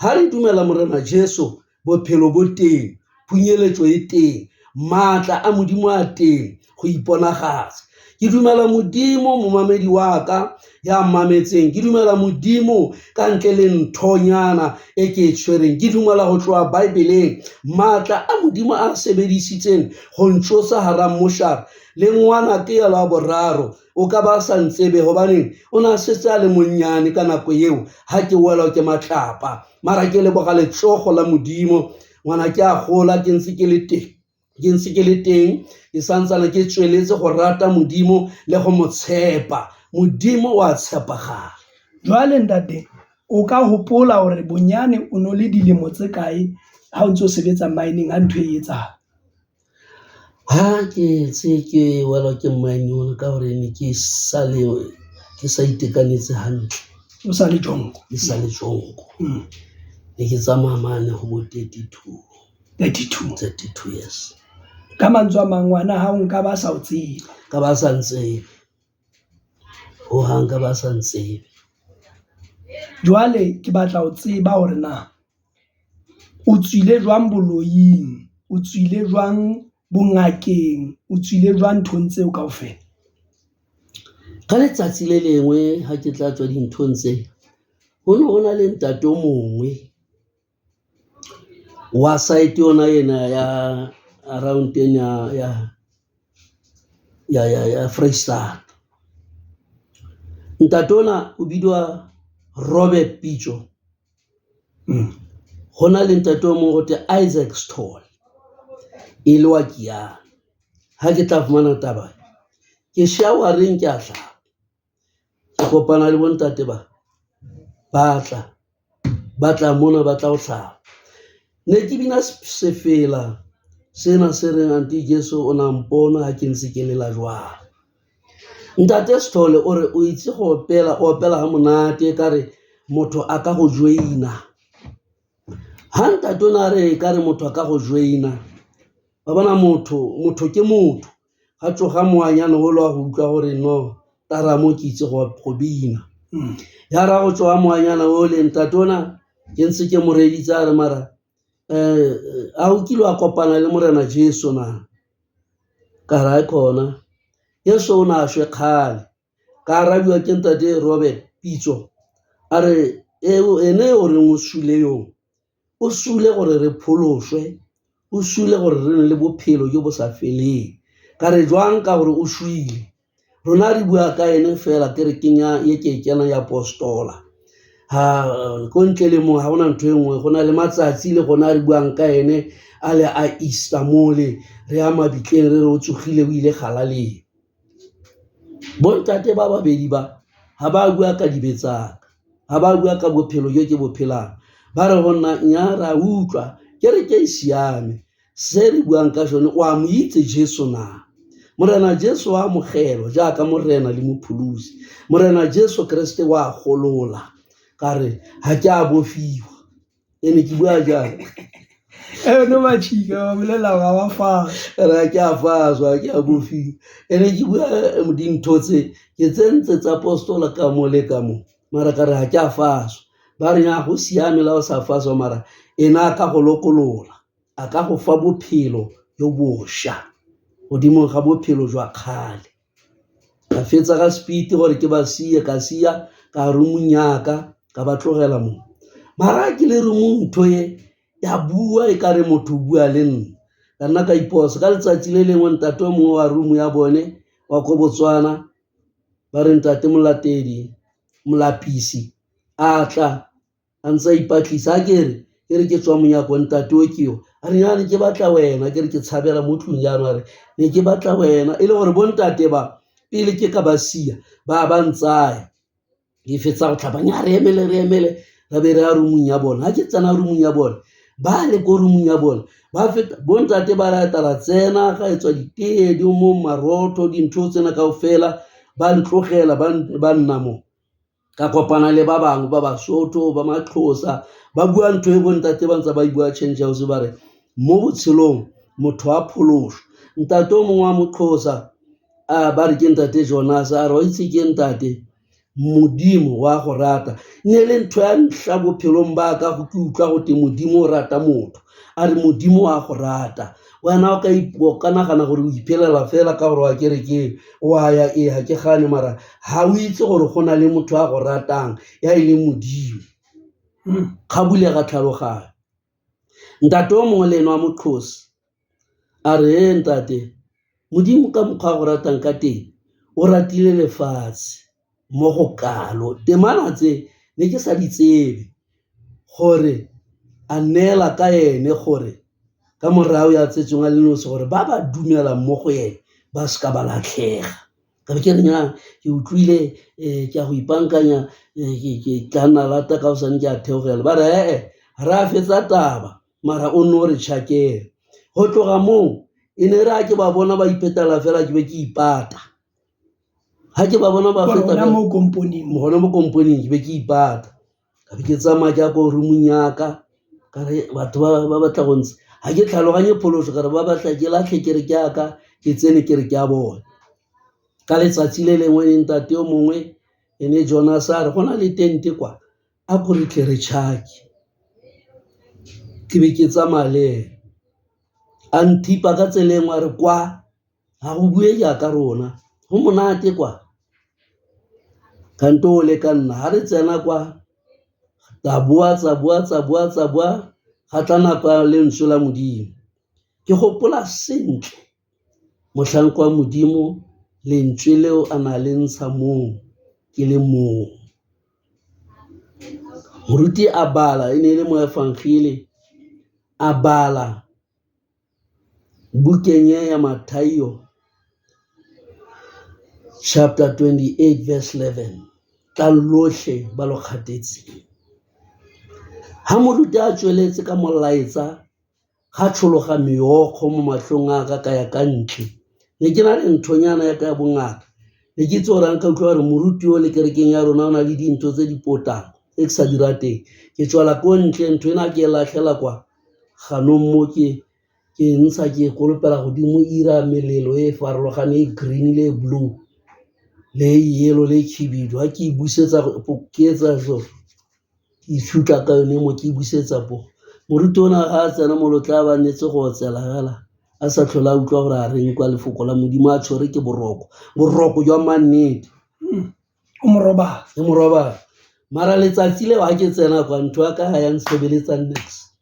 B: Ha re dumela Morena Jesu, bophelo bo teng, phunyeletšo e teng, maatla a Modimo a teng go iponagatsa. Ke dumela Modimo momamedi wa ka ya mametseng, ke dumela Modimo ka ntle le nthonyana e ke e tshwereng, ke dumela go tloga Bibeleng maatla a Modimo a sebedisitseng go ntsosa hara mmošara le ngwana ke ya la boraro o ka ba sa ntsebe gobaneng o ne a setse a le monnyane ka nako eo ga ke welwa ke matlapa mara ke leboga letsogo la modimo ngwana ke a gola ke ntse ke le teng ke ntse ke le teng ke santsane ke tsweletse go rata modimo le go mo tshepa modimo wa tshepagala
A: Jwale ntate o ka hopola hore bonyane o no le dilemo tse kae ha o ntso sebetsa mining ha ntho e etsahala?
B: Ha ke se ke welwa ke manyolo ka gore ne ke sa le ke sa itekanetse hantle.
A: O sa le jonko?
B: Ke sa le jonko. Ne ke tsamaya mane ho bo 32.
A: 32?
B: 32 years.
A: Ka mantswe a mang ngwana hao nka ba sa o tsebe.
B: Ka ba sa ntsebe. Hohang ka ba sa ntsebe.
A: Jwale ke batla ho tseba hore na o tswile jwang boloing, o tswile jwang bongakeng, o tswile jwang nthong tseo kaofela?
B: Ka letsatsi le lengwe ha ke tla tswa dinthong tse, ho ne ho na le ntate o mongwe wa side yona ena ya around ena ya ya ya ya Foreisetata. Ntate ona o bidiwa Robert Pitso. Ho na le ntate o mong hothwe Isaac Sithole e le wa Giyani. Ha ke tla fumana taba ke showereng ke a hlapa, ke kopana le bontate ba ba tla ba tla mona ba tla ho hlapa. Ne ke bina sefela sena se reng ante Jesu o na mpona ha ke ntse ke lela jwalo. Ntate Sithole o re o itse go opela o opela ha monate ekare motho a ka go joina. Ha ntate ona a re ekare motho a ka go joina wa bona motho motho ke motho ga tsoga moanyana o le wa go utlwa gore no taramo ke itse go bina ya ra go tsoga moanyana o le ntate ona ke ntse ke mo reeditse a re mara um a o kile wa kopana le morena Jesu na ka ra khona Jesu o ne a shwe kgale ka arabiwa ke ntate Robert Pitso a re ene o reng o sule yo o sule gore re phološwe o sule gore re nne le bophelo jo bo sa feleng ka re jwang ka gore o šwile rona re bua ka ene fela kerekeng ya ye ke e kena ya apostola ha ko ntle le moo ga gona ntho e nngwe go na le matsatsi le gona re buang ka ene a le a Easter mole re ya mabitleng re re o tsogile o ile galaleng. Bontate ba babedi ba ga ba bua ka dibe tsa ka, ga ba bua ka bophelo jo ke bo phelang. Ba re go nna nya re a utlwa kereke e siame, se re buang ka sone o a mo itse Jesu na? Morena Jesu wa amogelwa jaaka Morena le Mopholosi. Morena Jesu Keresete wa golola. Ka re ga ke a bofiwa. E ne ke bua jalo.
A: E no matšhika ba bolela ga ba faswa.
B: Re ke a faswa, ke a bofiwa. E ne ke bua dintho tse ke tsentse tsa apostola ka mo le ka mo. Mara ka re ga ke a faswa. Ba re nya go siame la o sa faswa mara ena a ka go lokolola. A ka go fa bophelo jo bošwa godimo ga bophelo jwa kgale. Ka fetsa ka speed gore ke ba sie, ka sia ka roomong ya ka, ka ba tlogela mo. Mara ke le roomong ntho e ya bua e kare motho o bua le nna. Ka nna ka iposa ka letsatsi le lengwe ntate o mongwe wa room ya bone wa ko Botswana ba re ntate Molatedi Molapisi a tla a ntse a ipatlisa a ke re ke re ke tswa monyako ntate o ke yo a re ne ke batla wena ke re ke tshabela mo tlong jaanong a re ne ke batla wena e le gore bontate ba pele ke ka ba sia ba ba ntsaya ke fetsa go tlhapa nya re emele re emele ra be re ya roomong ya bone ga ke tsena roomong ya bone ba le ko roomong ya bone ba feta bontate ba rata ra tsena ga e tswa ditee di mo marotho dintho tsena kao fela ba ntlogela ba nna mo Ka kopana le ba bangwe ba Basotho, ba Maxhosa, ba bua ntho e bontate ba ntse ba e bua Change House ba re mo botshelong motho a phološwa. Ntate o mongwe wa Moxhosa a ba re ke ntate Jonas a re wa itse ke ntate Modimo wa go rata. Ne le ntho ya ntlha bophelong ba ka go ke utlwa gote Modimo o rata motho. A re Modimo wa go rata. Wena o ka o ka nagana gore o iphelela fela ka gore wa kerekeng wa ya ee ga ke gane mara ga o itse gore go na le motho a go ratang ya e leng Modimo. Ga bulega tlhaloganyo. Ntate o mongwe le ene wa Moxhosa a re ee ntate Modimo ka mokgwa a go ratang ka teng o ratile lefatshe mo go kalo. Temana tse ne ke sa di tsebe gore a neela ka ene gore ka morago ya tsetsweng a le nosi gore ba ba dumelang mo go ene ba seka ba latlhega. Ka be ke re nnyaa ke utlwile um ke a go ipaakanya ke tla nna lata ka gosane ke a theogela ba re ee re a fetsa taba mara o nne o re tšhakela. Go tloga moo e ne re a ke ba bona ba iphetela fela ke be ke ipata ga ke ba bona ba feta
A: gona mo komponing
B: gona mo komponing ke be ke ipata ka be ke tsamaya ke ya ko roomong yaka ka re batho ba ba batla go ntsha ga ke tlhaloganye pholoso ka re ba batla ke latlhe kereke yaka ke tsene kereke ya bone ka letsatsi le lengwe ntate yo mongwe ene Jonas a re go na le tente kwa a ko re tle re tšhake ke be ke tsamaya le ene a nthipa ka tsela e nngwe a re kwa ga go bue jaaka rona go monate kwa kante o le ka nna ga re tsena kwa tsa boa tsa boa tsa boa tsa boa ga tla nako ya lentswe la Modimo ke gopola sentle mohlanka wa Modimo lentswe leo a na le ntsha moo ke le mong. Moruti a bala e ne e le moefangele a bala bukeng e ya Mathaio chapter 28 verse 11 tla lohle ba lo kgatetseng ha moruti a tsweletse ka molaetsa ga tshologa meokgo mo mahlong a ka ka ya ka ntle ne ke na le nthonyana ya ka ya bongaka ne ke itse gore a nka utlwa gore moruti o le kerekeng ya rona o na le dintho tse di potang tse ke sa di rateng ke tswela ko ntle ntho ena ke e latlhela kwa ganong mo ke ke ntsha ke kolopela godimo ira melelo e e farologaneng e green le e blue le e yellow le e khibidu ga ke e busetsa ke etsa so ke itshutla ka yone mo ke e busetsa po moruti ona ga a tsena mo lotla ba nnetse go otsela fela a sa tlhole a utlwa gore a reng kwa lefoko la modimo a tshwere ke boroko boroko jwa mannete
A: O mo robala.
B: E mo robala. Mara letsatsi leo ha ke tsena kwa ntho ya ka ga ya ntshebeletsa nix.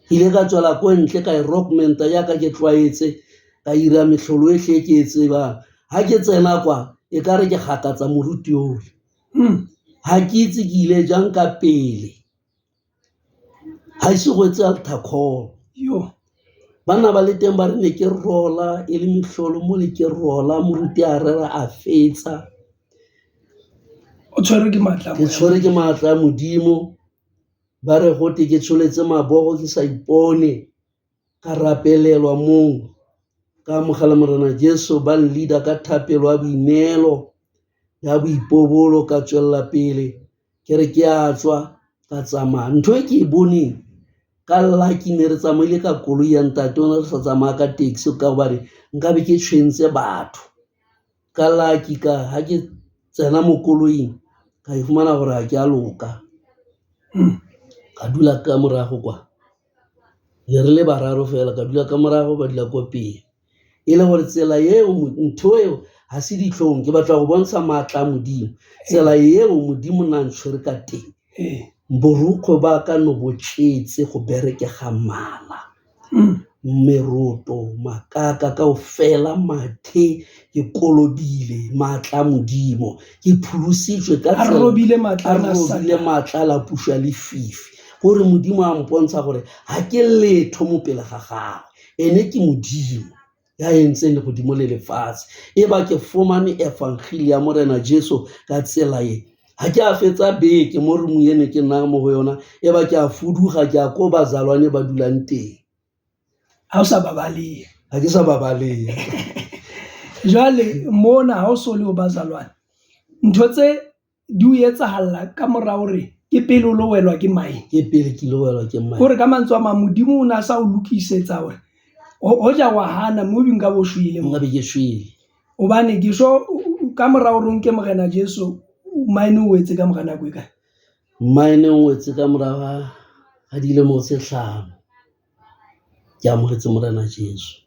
B: Ke ile ka tswela ko ntle ka e rockmenta jaaka ke tlwaetse ka ira metlholo e tlhe ke e tsebang. Ha ke tsena kwa e ka re ke gakatsa moruti ole. Ha ke itse ke ile jang ka pele. Ga ise go etse altar call.
A: Yo.
B: Banna ba le teng ba re ne ke rola e le mehlolo mo le ke rola moruti a rera a fetsa.
A: O tshwerwe ke matla
B: Ke tshwerwe ke maatla a Modimo. Ba re gote ke tsholetse mabogo ke sa ipone ka rapelelwa mong ka amogela Morena Jesu ba nleada ka thapelo ya boineelo ya boipobolo ka tswelela pele ke re ke a tswa ka tsamaya. Ntho e ke e boneng ka lucky ne re tsamaile ka koloi ya ntate o ne re sa tsamaya ka taxi ka gobane nkabe ke tshwentse batho. Ka lucky ka ha ke tsena mo koloing ka ifumana gore ga ke a loka ka dula ka morago kwa ne re le bararo fela ka dula ka morago ba dula ko pele e le gore tsela eo ntho eo ga se ditlhong ke batla go bontsha maatla a modimo tsela eo modimo na ntshwere ka teng borukgwe ba ka no bo tletse go berekega mala meroto makaka kaofela mathe ke kolobile maatla a modimo ke pholositswe ka
A: A robile matla
B: a
A: a
B: robile
A: Satane.
B: maatla a la pušo ya lefifi gore modimo a mpontsha gore ga ke letho mo pele ga gagwe ene ke modimo ya entseng legodimo le lefatshe e ba ke fumane efangeli ya morena jesu ka tsela e ga ke a fetsa beke mo roomong e ne ke nnang mo go yona e ba ke a fuduga ke a ko bazalwane ba dulang teng
A: Ha o sa babaleha.
B: ga ke sa babaleha
A: Jwale mona ha o so le ho bazalwane ntho tse di o etsahalla ka mora hore ke pele o lo welwa ke mine.
B: ke pele ke ile welwa ke mine
A: Hore ka mantswe a mang modimo o na sa o lokisetsa hore hoja wa hana maybe nka bo shwele mo.
B: nka be ke shwele
A: Hobane ke sho ka mora hore o nke morena Jesu mine o wetse ka mora nako e kae?
B: mine o wetse ka morago ga dilemo tse tlhano ke amogetse morena jesu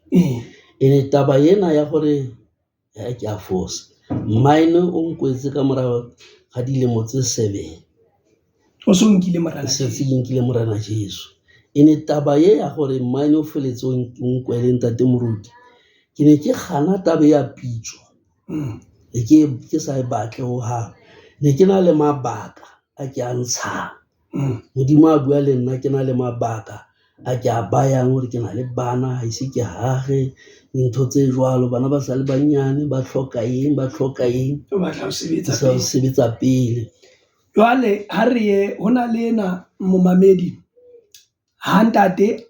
B: ene taba ena ya gore ke a fosa mine o nkwetse ka morago ga dilemo tse 7
A: O so nkile morena
B: setse ke nkile morena jesu ene taba ye ya gore mine o feletse o nkwele ntate moruti ke ne ke gana taba ya pitso ne ke sa e batle hohang ne ke na le mabaka a ke a ntshang modimo a bua le nna ke na le mabaka a ke a bayang gore ke na le bana ga ise ke hage dintho tse jwalo bana ba sa le bannyane ba tlhoka eng ba tlhoka eng
A: O batla ho sebetsa
B: sa
A: pele.
B: sebetsa pele
A: Jwale ha re ye ho na le ena momamedi ha ntate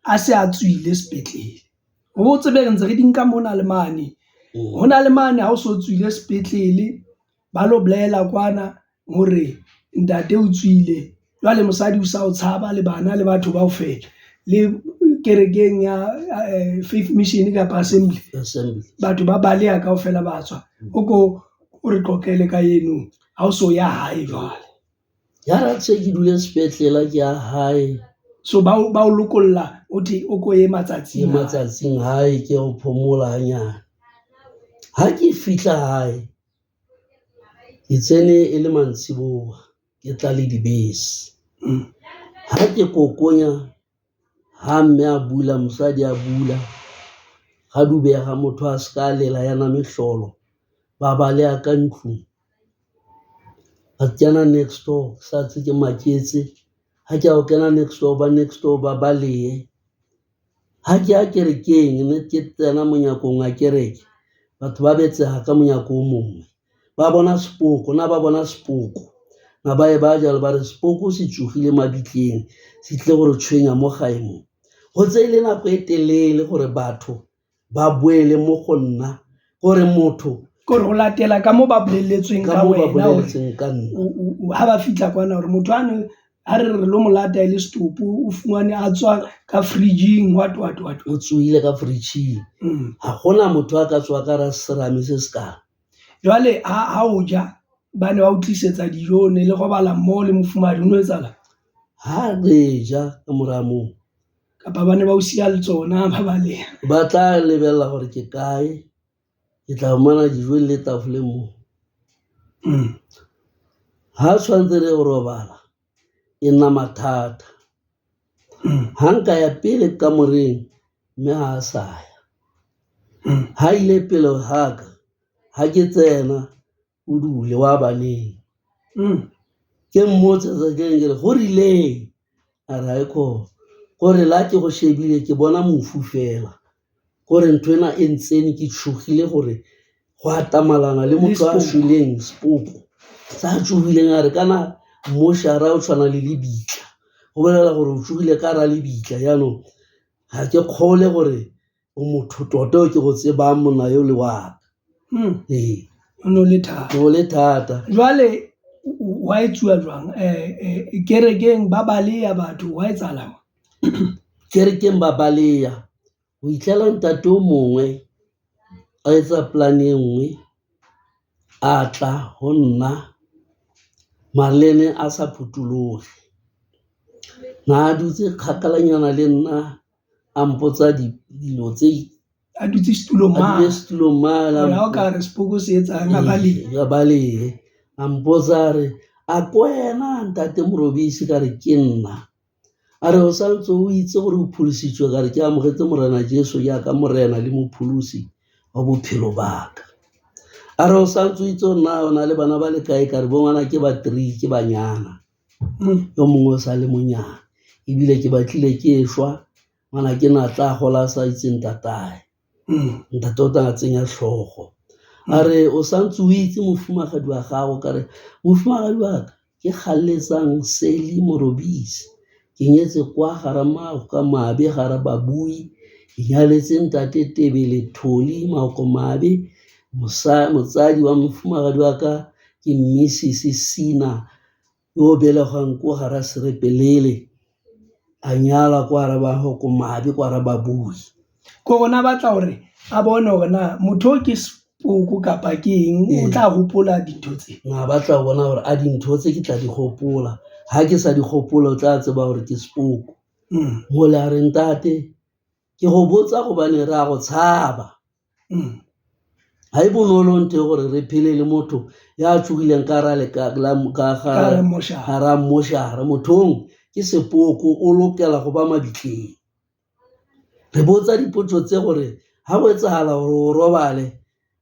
A: a se a tswile sepetlele. O tsebe re ntse re di nka mona le mane. Ho na le mane ha o so tswile sepetlele ba lo bolela kwana hore ntate o tswile jwale mosadi o sa o tshaba le bana le batho kaofela le kerekeng ya Faith Mission kapa Assembly
B: assembly
A: batho ba baleha kaofela ba tswa o ko o re qoqele ka eno ha o so ya hae jwale
B: ya ra tse ke dule sepetlele ke ya hae
A: so ba o ba o lokolla o the o ko ye
B: ke
A: matsatsing a.
B: matsatsing hae ke go phomola hanyane ha ke fihla hae ke tsene e le mantsiboa ke tla le dibese ha ke kokonya ha mme a bula mosadi a bula ga dubega motho a ska lela yana mehlolo ba baleha ka ntlong ka kena next door sa tse ke maketse ha ke ya ho kena next door ba next door ba balehe ha ke ya kerekeng ne ke tsena monyakong wa kereke batho ba betseha ka monyako o mongwe ba bona sepoko na ba bona sepoko na ba e ba jalo ba re sepoko se tsogile mabitleng se tlile gore tshwenya mo gae mo go tseile nako e telele gore batho ba boele mo go nna gore motho
A: Kore ho latela ka mo ba bolelletsweng
B: ka
A: ka
B: mo ba
A: wena hore
B: boleletseng ka nna
A: ha ba fihla kwana hore motho ane ha re re lo mo lata e le setopo o fumane a tswa ka fridge-ing what what what
B: o tsoile ka fridge-ing ha gona motho a ka tswa ka ra serame se se kang
A: Jwale ha o ja ba ne ba o tlisetsa dijo ne le robala mmoho le mofumahadi ho no etsahala
B: ha re ja ka mora moo
A: kapa ba ne ba o siya le tsona ba baleha
B: ba tla lebella gore ke kae ke tla fumana dijo le tafole mo ha tshwanetse re go robala e nna mathata ha nka ya pele kamoreng mme ha a sa ya ha ile pele haka ha ke tsena o dule wa baneng ke mmotse tsatsi le leng ke re go rileng a re haikho Gore la ke go shebile ke bona mofu fela. Gore ntho ena e ntsene ke tšhogile gore go atamalana le motho a shweleng sepoko sa tšogileng a re kana mmošara o tshwana le lebitla go bolela gore o tsogile ka ra lebitla jaanong ga ke kgole gore o motho tota o ke go tsebang monna yo le waka ee
A: o ne o le thata
B: o le thata
A: jwale wa etsuwa jwang um kerekeng ba baleya batho wa etsahalang
B: kerekeng ba baleya go itlhela ntate o mongwe a etsa plan e nngwe a tla go nna mare le ene a sa phuthuloge na a dutse kgakalanyana le nna a mpotsa dilo tse
A: a dutse setulong
B: a dule setulong mala
A: ha o ka re sepoko se etsang a balehe
B: a balehe a mpotsa a re a ko wena ntate morobisi ka re ke nna A re o sa ntse o itse gore o pholositswe ka re ke amogetse Morena Jesu jaaka Morena le Mopholosi wa bophelo ba ka. A re o sa ntse o itse gore na o na le bana ba le kae ka re bo ngwana ke ba three ke banyana yo mongwe o sa le monyane ebile ke batlile ke shwa ngwana ke na tla gola a sa itse ntatae. Ntate o tla tsenya tlhogo a re o santse o itse mofumagadi wa gago ka re mofumagadi wa ka ke Galetsang Sally Morobisi ke nyetse kwa gara ka mabe gara babui ke nyaletse ntate Tebele Tholi Maoko Mabe motsadi wa mofumagadi wa ka ke Mrs Sina yo o belegwang ko gara Serepelele a nyala kwa gara ba ko Mabe kwa gara Babui.
A: Ko rona batla gore a bone gore na motho o ke sepoko kapa ke eng o tla gopola dintho tse.
B: Na batla go bona gore a dintho tse ke tla di gopola ga ke sa di gopola o tla tseba gore ke sepoko. Mole a re ntate ke go botsa gobane re a go tshaba. Ga e bonolo ntho e gore re phele le motho ya tsogileng ka gara mmošara mothong ke sepoko o lokela go ba mabitleng re botsa dipotso tse gore ga go etsagala gore o robale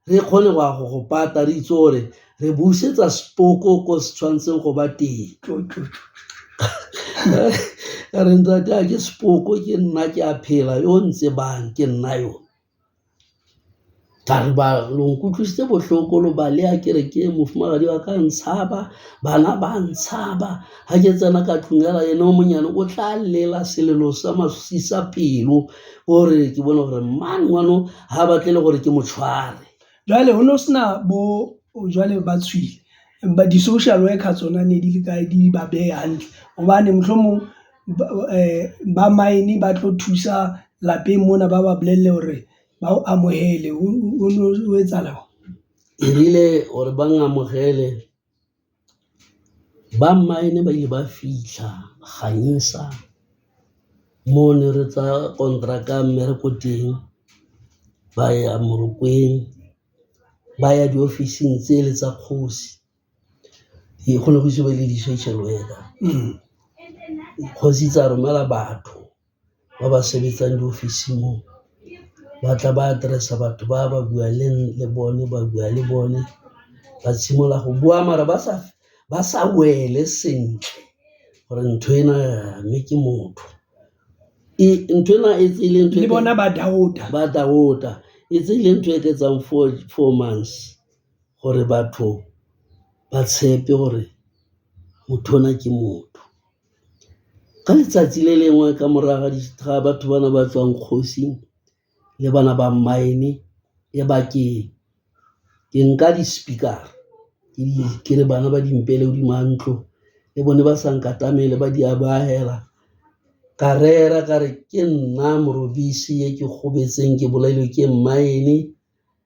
B: re kgone go ya go go pata re itse gore re busetsa sepoko ko se tshwanetseng go ba teng re ntate a ke sepoko ke nna ke a phela yo ntse bang ke nna yo Ka re ba lo nkutlwisitse bohloko lo baleha ke re ke mofumahadi wa ka ntshaba bana ba ntshaba ha ke tsena ka tlung yala ene o monyane o tla lela selelo sa masisa pelo gore ke bone gore man ngwano ha batle le gore ke mo tshware.
A: Jwale ho no sena bo jwale ba tshwile ba di-social worker tsona ne di le kae di ba behe hantle hobane mohlomong ba mine ba tlo thusa lapeng mona ba ba bolelle hore ba o amohele o no o etsahala.
B: E rile gore ba nkamogele ba mine ba ile ba fitlha Ganyesa mo ne re tsaya konteraka mmereko teng ba ya Morokweng ba ya diofising tsele tsa kgosi go ne go ise be le di-social worker. Kgosi tsa romela batho ba ba sebetsang diofising moo ba tla ba address-a batho ba ba bua le bone ba bua le bone ba tshimolola go bua mara ba sa wele sentle gore ntho ena mme ke motho ntho ena e tseile ntho
A: le bona ba doubta
B: ba doubta e tseile ntho e ka etsang four months gore batho ba tshepe gore motho ona ke motho ka letsatsi le lengwe ka morago ga batho bana ba tswang kgosing le bana ba mine e ba ke ke nka di-speaker-a ke re bana ba dimpele godimo ga ntlo le bone ba sa nkatamele ba di abagela ka rera ka re ke nna morobisi e ke gobetseng ke bolailwe ke mine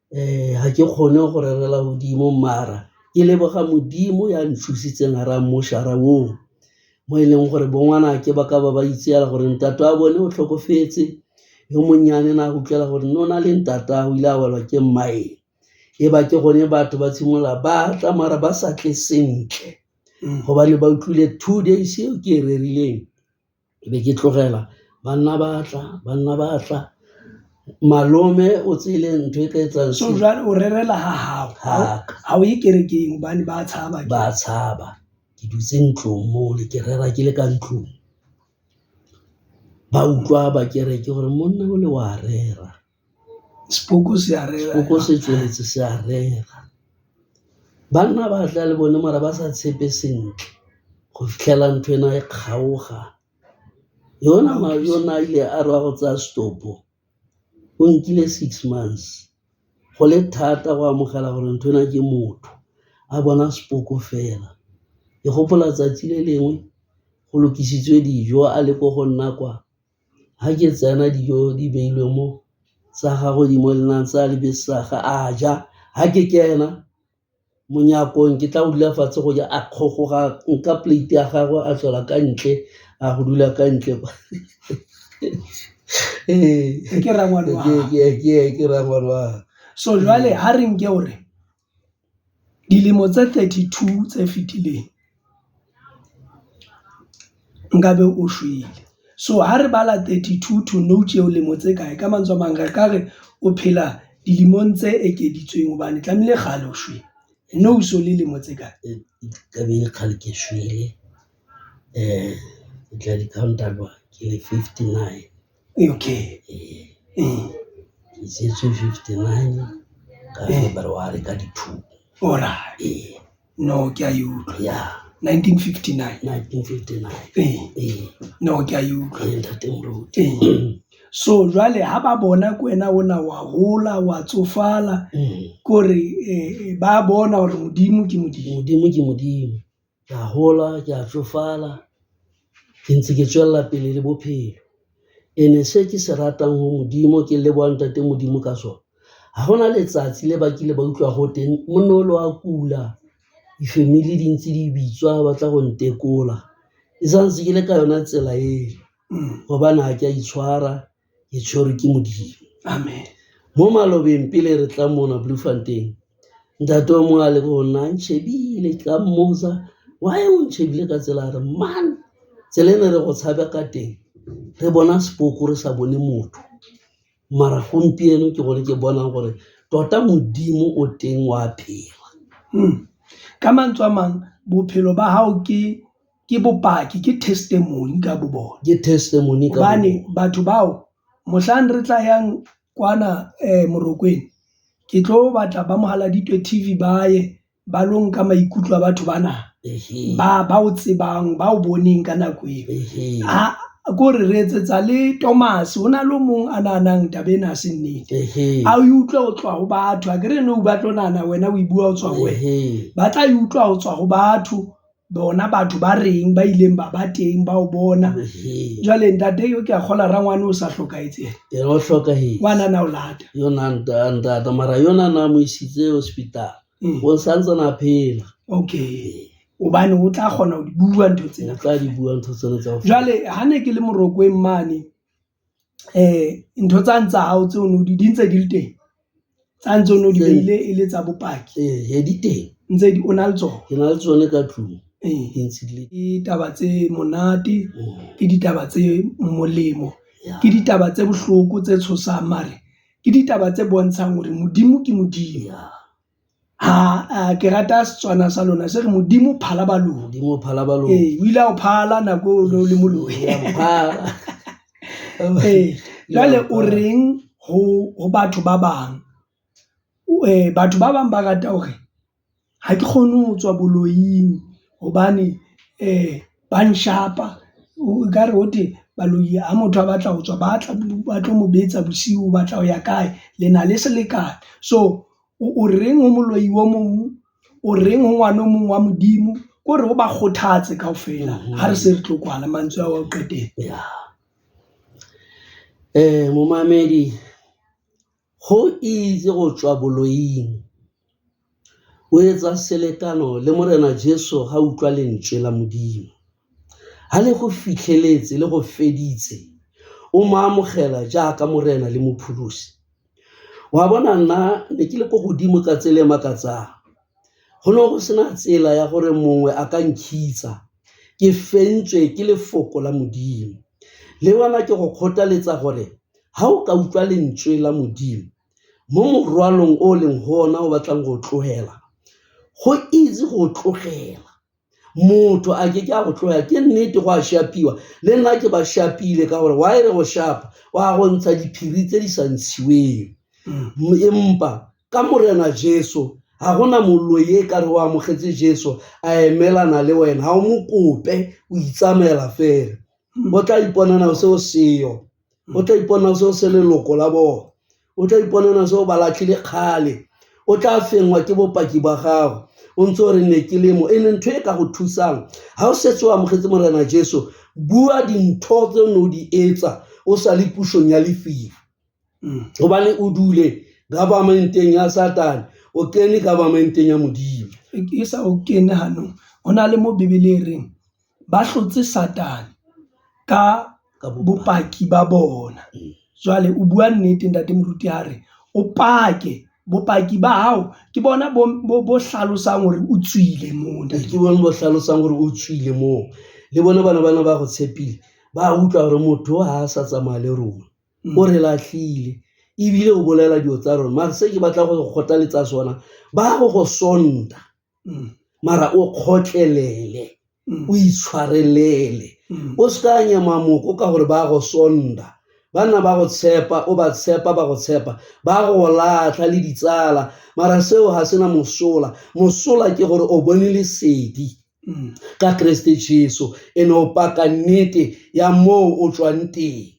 B: um ga ke kgone go rerela godimo mara ke leboga modimo ya nthusitseng gara mošara oo mo e leng gore bongwanake ba ka ba ba itseela gore ntate wa bone o tlhokofetse yo monnyane na utlwela gore no na le ntata o ile a welwa ke mmaeng e ba ke gone batho ba tshimolola ba tla mara ba sa tle sentle gobane ba utlwile two days eo ke e rerileng e be ke tlogela banna ba tla banna ba tla malome o tseile ntho e ka etsang
A: so jwale o rerela ha hao ha o ye kerekeng hobane ba tshaba
B: ba tshaba ke dutse ntlong mole ke rera ke le ka ntlong. Ba utlwa ba kereke gore monna o le wa rera.
A: Sepoko se a rera.
B: Sepoko se tsweletse se a rera. Banna ba tla le bone mara ba sa tshepe sentle go fitlhela ntho ena e kgaoga. Yona yona ile a re wa go tsaya setopo o nkile six months go le thata go amogela gore ntho ena ke motho a bona sepoko fela. Ke gopola tsatsi le lengwe go lokisitswe dijo a le ko go nna kwa, ga ke tsena dijo di beilwe mo tsa gagwe di mo le nna ntse a a ja, ga ke kena monyakong ke tla go dula fatshe go ja a kgogoga nka plate ya gagwe a tswela ka ntle a go dula ka ntle ee
A: Ke rangwane wa
B: ke ke ke rangwane wa
A: So jwale ha re nke hore dilemo tse 32 tse fetileng nkabe o shwele. So ha re bala 32 to nou tje o lemo tse kae? Ka mantswe a mang re ka re o phela dilemong tse ekeditsweng hobane tlamehile kgale o shwele. Nou so le lemo tse kae?
B: Ka be e kgale ke shwele um ke tla di counta ke le 59.
A: Okay.
B: Ee, ke tsetswe 59 ka February ka di-two.
A: Alright.
B: Ee.
A: No, ke a e utlwa.
B: Yeah.
A: 1959.
B: 1959.
A: Ee.
B: Ee.
A: No, ke a e utlwa.
B: Ee, ntate Moruti.
A: Ee. So jwale ha ba bona ke wena ona wa hola wa tsofala kore eh, ba bona hore Modimo ke Modimo.
B: Modimo ke Modimo. Ke a hola, ke a tsofala, ke ntse ke tswelela pele le bophelo. Ene se ke se ratang ho Modimo ke leboha ntate Modimo ka sona, ga gona letsatsi le ba kile ba utlwa go teng monna o le wa kula, di-family di ntse di bitswa ba tla go ntekola. E santse ke le ka yona tsela eo gobane ga ke a itshwara, ke tshwerwe ke Modimo.
A: Amen.
B: Mo malobeng pele re tla mona Bloemfontein, ntate o mongwe a le go nna a ntšhebile ka mmotsa why o ntšhebile ka tsela a re man tsela e ne re go tshabe ka teng re bona sepoko re sa bone motho mara gompieno ke gone ke bonang gore tota modimo o teng wa phela.
A: Ka mantswe a mang bophelo ba hao ke ke bopaki ke testimony ka bo bona.
B: Ke testimony ka bo
A: Hobane
B: bona.
A: batho bao mohlang re tla yang kwana eh Morokweng ke tlo batla ba Mohaladitwe TV ba ye ba lo nka maikutlo a batho bana ba ba o tsebang ba o boneng ka nako eo. Ha ko re re etsetsa le Thomas ho na le o mong a nahanang taba ena ha se nnete. A o utlwe ho tswa ho batho akere nou ba tlo nahana wena o e bua ho tswa ho wena. Ba tla e utlwa ho tswa ho batho bona batho ba reng ba ileng ba ba teng ba o bona. Jwale ntate eo ke a kgola rangwane o sa hlokahetse.
B: Yena o hlokahetse.
A: Wa nana o lata.
B: Yona ntata mara yona na mo isitse hospital. O santsane a phela.
A: Okay. Hobane o tla kgona ho di bua ntho tsena.
B: O tla di bua ntho tsena tsa ho
A: Jwale ha ne ke le Morokweng mane eh ntho tsane tsa hao tseo no di di ntse di le teng. Tsa ntse o no di beile e le tsa bopaki.
B: Ee, di teng.
A: Ntse di o na le tsona.
B: Ke na le tsone ka tlung.
A: Ee.
B: Di ntse di le
A: Ke ditaba tse monate, ke ditaba tse molemo, ke ditaba tse bohloko tse tshosang mare ke ditaba tse bontshang hore Modimo ke Modimo. Ha ke rata Setswana sa lona se re Modimo phala baloi.
B: Modimo phala baloi.
A: Ee, o ile a o phala nako eo o ne o le moloi.
B: Phala.
A: Ee, jwale o reng ho ho batho ba bang? Eh batho ba bang ba rata hore ha ke kgone ho tswa boloing hobane eh ba nshapa o ka re hothwe baloi ha motho a batla ho tswa ba tla ba tlo mo betsa bosiu o batla ho ya kae le na le selekane. So o reng ho moloi o mong, o reng ho ngwana o mong wa Modimo, ko re o ba kgothatse kaofela ha re se re tlo kwala mantswe ao a ho qetela.
B: Ya. Eh momamedi go itse go tswa boloing o etsa selekano le Morena Jesu ga utlwa lentswe la Modimo. Ha le go fitlheletse le go feditse o mo amogela jaaka Morena le Mopholosi. Wa bona nna ne ke le ko godimo ka tsela e makatsang. Go ne go sena tsela ya gore mongwe a ka nkhitsa ke fentswe ke lefoko la Modimo. Le wena ke go kgothaletsa gore ha o ka utlwa lentswe la Modimo mo morwalong o leng go ona o batlang go tlogela, go itse go tlogela. Motho a ke ke a go tloya, ke nnete go a shapiwa. Le nna ke ba shapile ka gore why re go shapa, wa go ntsha diphiri tse di sa ntshiweng. Empa ka Morena Jesu ga gona moloi e ka re o amogetse Jesu a emelana le wena, ga o mo kope, o itsamaela fela. O tla iponela o se o seyo, o tla iponela o se o se leloko la bona, o tla iponela se o ba latlhile kgale, o tla fengwa ke bopaki ba gago o ntse o re ne ke le mo. E ne ntho e ka go thusang ga o setse o amogetse Morena Jesu, bua dintho tse o ne o di etsa o sa le pusong ya lefifi. Gobane o dule governmenteng ya Satane, o kene governmenteng ya Modimo.
A: E sa o kene hanong, ho na le mo Bibele e reng ba hlotse Satane ka bopaki ba bona. Jwale o bua nnete ntate moruti ha re o pake bopaki ba hao ke bona bo bo hlalosang hore o tswile moo.
B: Ke bona bo hlalosang hore o tswile moo. Le bona bana bana ba go tshepile ba utlwa hore motho ha a sa tsamaya le rona, o re lahlile ebile o bolela dilo tsa rona. Mara se ke batla go kgothaletsa sona, ba go go sonta mara o kgotlelele, o itshwarelele, o se ka nyema moko ka gore ba go sonda. Ba nna ba go tshepa, o ba tshepa, ba go tshepa, ba go latlha le ditsala, mara seo ga sena mosola. Mosola ke gore o bone lesedi ka Kriste Jesu, ene o paka nnete ya moo o tswang teng.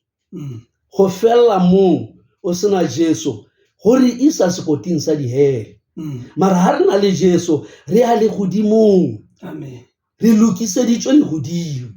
B: Go fella moo o sena Jesu go re isa sekoting sa dihele. Mara ha re na le Jesu re ya legodimong.
A: Amen.
B: Re lokiseditswe legodimo.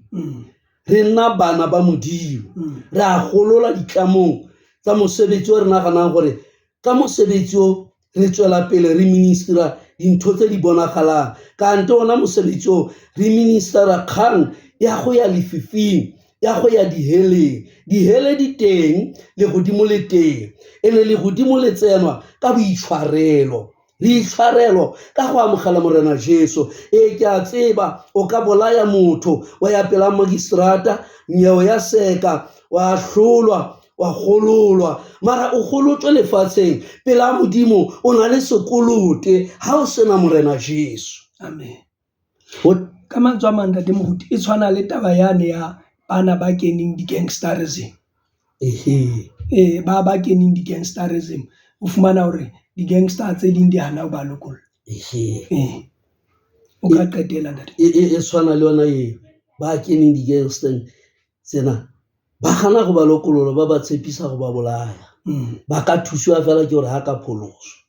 B: Re nna bana ba Modimo. Re a golola ditlamong tsa mosebetsi o re naganang gore ka mosebetsi o re tswela pele re ministera dintho tse di bonagalang, kante ona mosebetsi o re ministera kgang ya go ya lefifing, ya go ya diheleng. Dihele di teng, legodimo le teng, ene legodimo le tsenwa ka boitshwarelo. Re itshwarelo ka go amogela Morena Jesu. Ee, ke a tseba o ka bolaya motho wa ya pela magistrata, nyeo ya seka, wa hlolwa, wa gololwa, mara o golotswe lefatsheng pela Modimo, o na le sekolote ha o sena Morena Jesu.
A: Amen. Ka mantswe a mang ntate moruti, e tshwana le taba yane ya bana ba keneng di-gangsterism.
B: Ehe.
A: Ee, ba ba keneng di-gangsterism, o fumana hore di-gangster tse ding di hana ho ba lokolla.
B: Ehe.
A: Ee. O ka qetela ntate.
B: E tshwana le yona eo, ba keneng di-gangster tsena ba gana go ba lokolola, ba ba tshepisa go ba bolaya. Ba ka thusiwa fela ke gore ha ka pholoswa.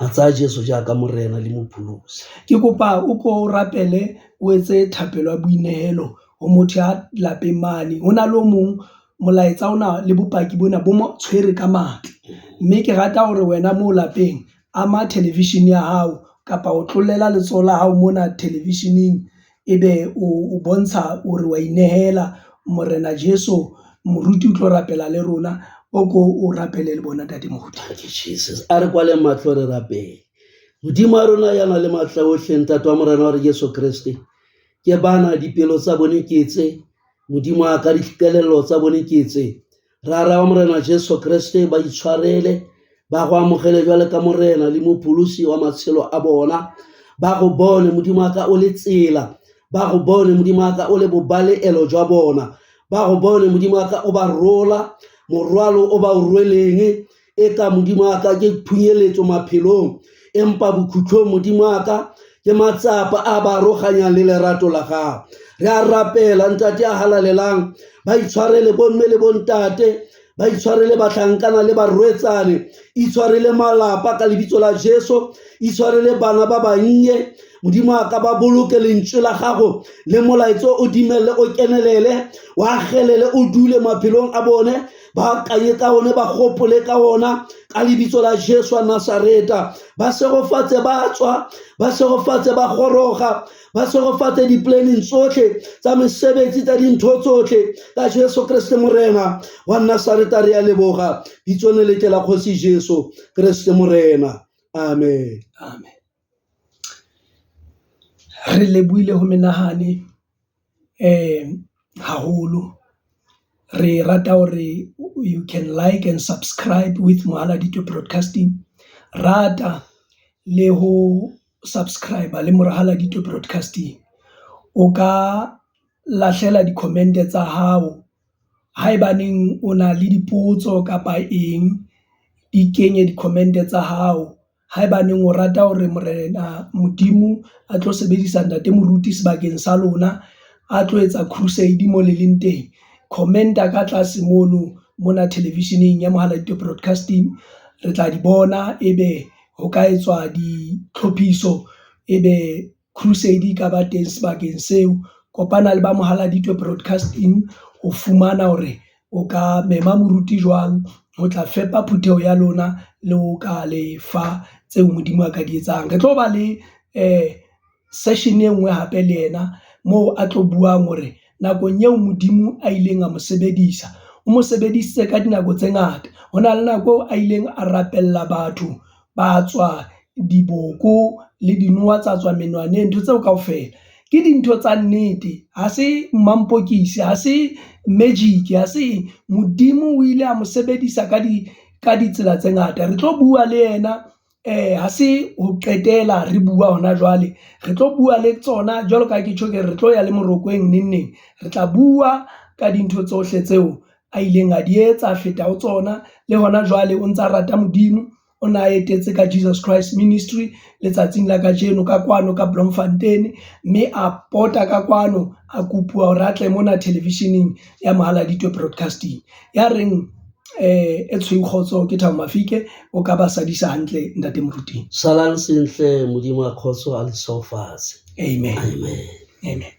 B: A tsaya Jesu jaaka Morena le Mopholosi.
A: Ke kopa o ko rapele, o etse thapelo ya boinehelo ho motho ya lapeng mane. Ho na le o mong molaetsa ona le bopaki bona bo mo tshwere ka matla. Mme ke rata hore wena mo lapeng ama television ya hao kapa o tlolela letsoho la hao mona television-eng, ebe o bontsha hore wa inehela Morena Jesu. Moruti o tlo rapela le rona, o ko o rapele le bona ntate moruti.
B: Thank you Jesus. A re kwaleng matlho re rapele. Modimo wa rona ya nang le matla ohle, Ntate wa Morena wa re Jesu Kriste, ke bana dipelo tsa bone ke tse, Modimo wa ka dikelello tsa bone ke tse. Rara wa Morena Jesu Kriste, ba itshwarele, ba go amogele jwale ka Morena le Mopholosi wa matshelo a bona. Ba go bone Modimo wa ka o le tsela, ba go bone Modimo wa ka o le bobaleelo jwa bona, ba go bone Modimo wa ka o ba rola morwalo o ba o rweleng, e ka Modimo wa ka ke phunyeletso maphelong, empa bokhutlong Modimo wa ka ke matsapa a ba aroganyang le lerato la gago. Re a rapela Ntate a halalelang, ba itshwarele bomme le bontate, ba itshwarele bahlankana le barwetsane, itshwarele malapa ka lebitso la Jesu, itshwarele bana ba bannye. Modimo a ka ba boloke lentswe la gago le molaetso o dumelle o kenelele, o agelele o dule maphelong a bone, ba akanye ka one, ba gopole ka ona ka lebitso la Jesu wa Nazareta. Ba segofatse ba tswa, ba segofatse ba goroga, ba segofatse di-planning tsotlhe tsa mesebetsi tsa dintho tsotlhe ka Jesu Kriste Morena wa Nazareta. Re a leboga bitsone le tle la Kgosi Jesu Kriste Morena. Amen.
A: Amen. Re lebohile ho menahane haholo. Re rata hore you can like and subscribe with Mohaladitwe Broadcasting. Rata le ho subscribe le Mohaladitwe Broadcasting. O ka lahlela di-comment tsa hao haebaneng o na le dipotso kapa eng, di kenye di-comment tsa hao. Haebaneng o rata hore Morena Modimo a tlo sebedisa ntate moruti sebakeng sa lona, a tlo etsa crusade mo le leng teng. Comment-a ka tlase mono mona television-eng ya Mohaladitwe Broadcasting. Re tla di bona, ebe ho ka etswa ditlhophiso, ebe crusade e ka ba teng sebakeng seo. Kopana le ba Mohaladitwe Broadcasting ho fumana hore o ka mema moruti jwang ho tla fepa phutheho ya lona, le ho ka lefa tseo Modimo a ka di etsang. Re tlo ba le session e nngwe hape le yena moo a tlo buang hore nakong eo Modimo a ileng a mo sebedisa, o mo sebedisitse ka dinako tse ngata. Ho na le nako eo a ileng a rapella batho ba tswa diboko le dinoha tsa tswa menwaneng, ntho tseo kaofela ke dintho tsa nnete. Ha se mampokisi, ha se magic, ha se eng. Modimo o ile a mo sebedisa ka di ka ditsela tse ngata. Re tlo bua le yena ha se ho qetela re bua hona jwale, re tlo bua le tsona jwalo ka ha ke tjho, ke re tlo ya le morokweng neng neng. Re tla bua ka dintho tsohle tseo a ileng a di etsa, a feta ho tsona le hona jwale o ntsa rata Modimo. O na etetse ka Jesus Christ Ministry letsatsing la kajeno ka kwano ka Bloemfontein, mme a pota ka kwano a kopuwa hore atle mona television-eng ya Mohaladitwe Broadcasting. Ya reng e tshweu kgotso ke Thabo Mafike, o ka ba sadisa hantle ntate moruti.
B: Salang sentle Modimo a kgotso a le seofatse.
A: Amen.
B: Amen.
A: Amen.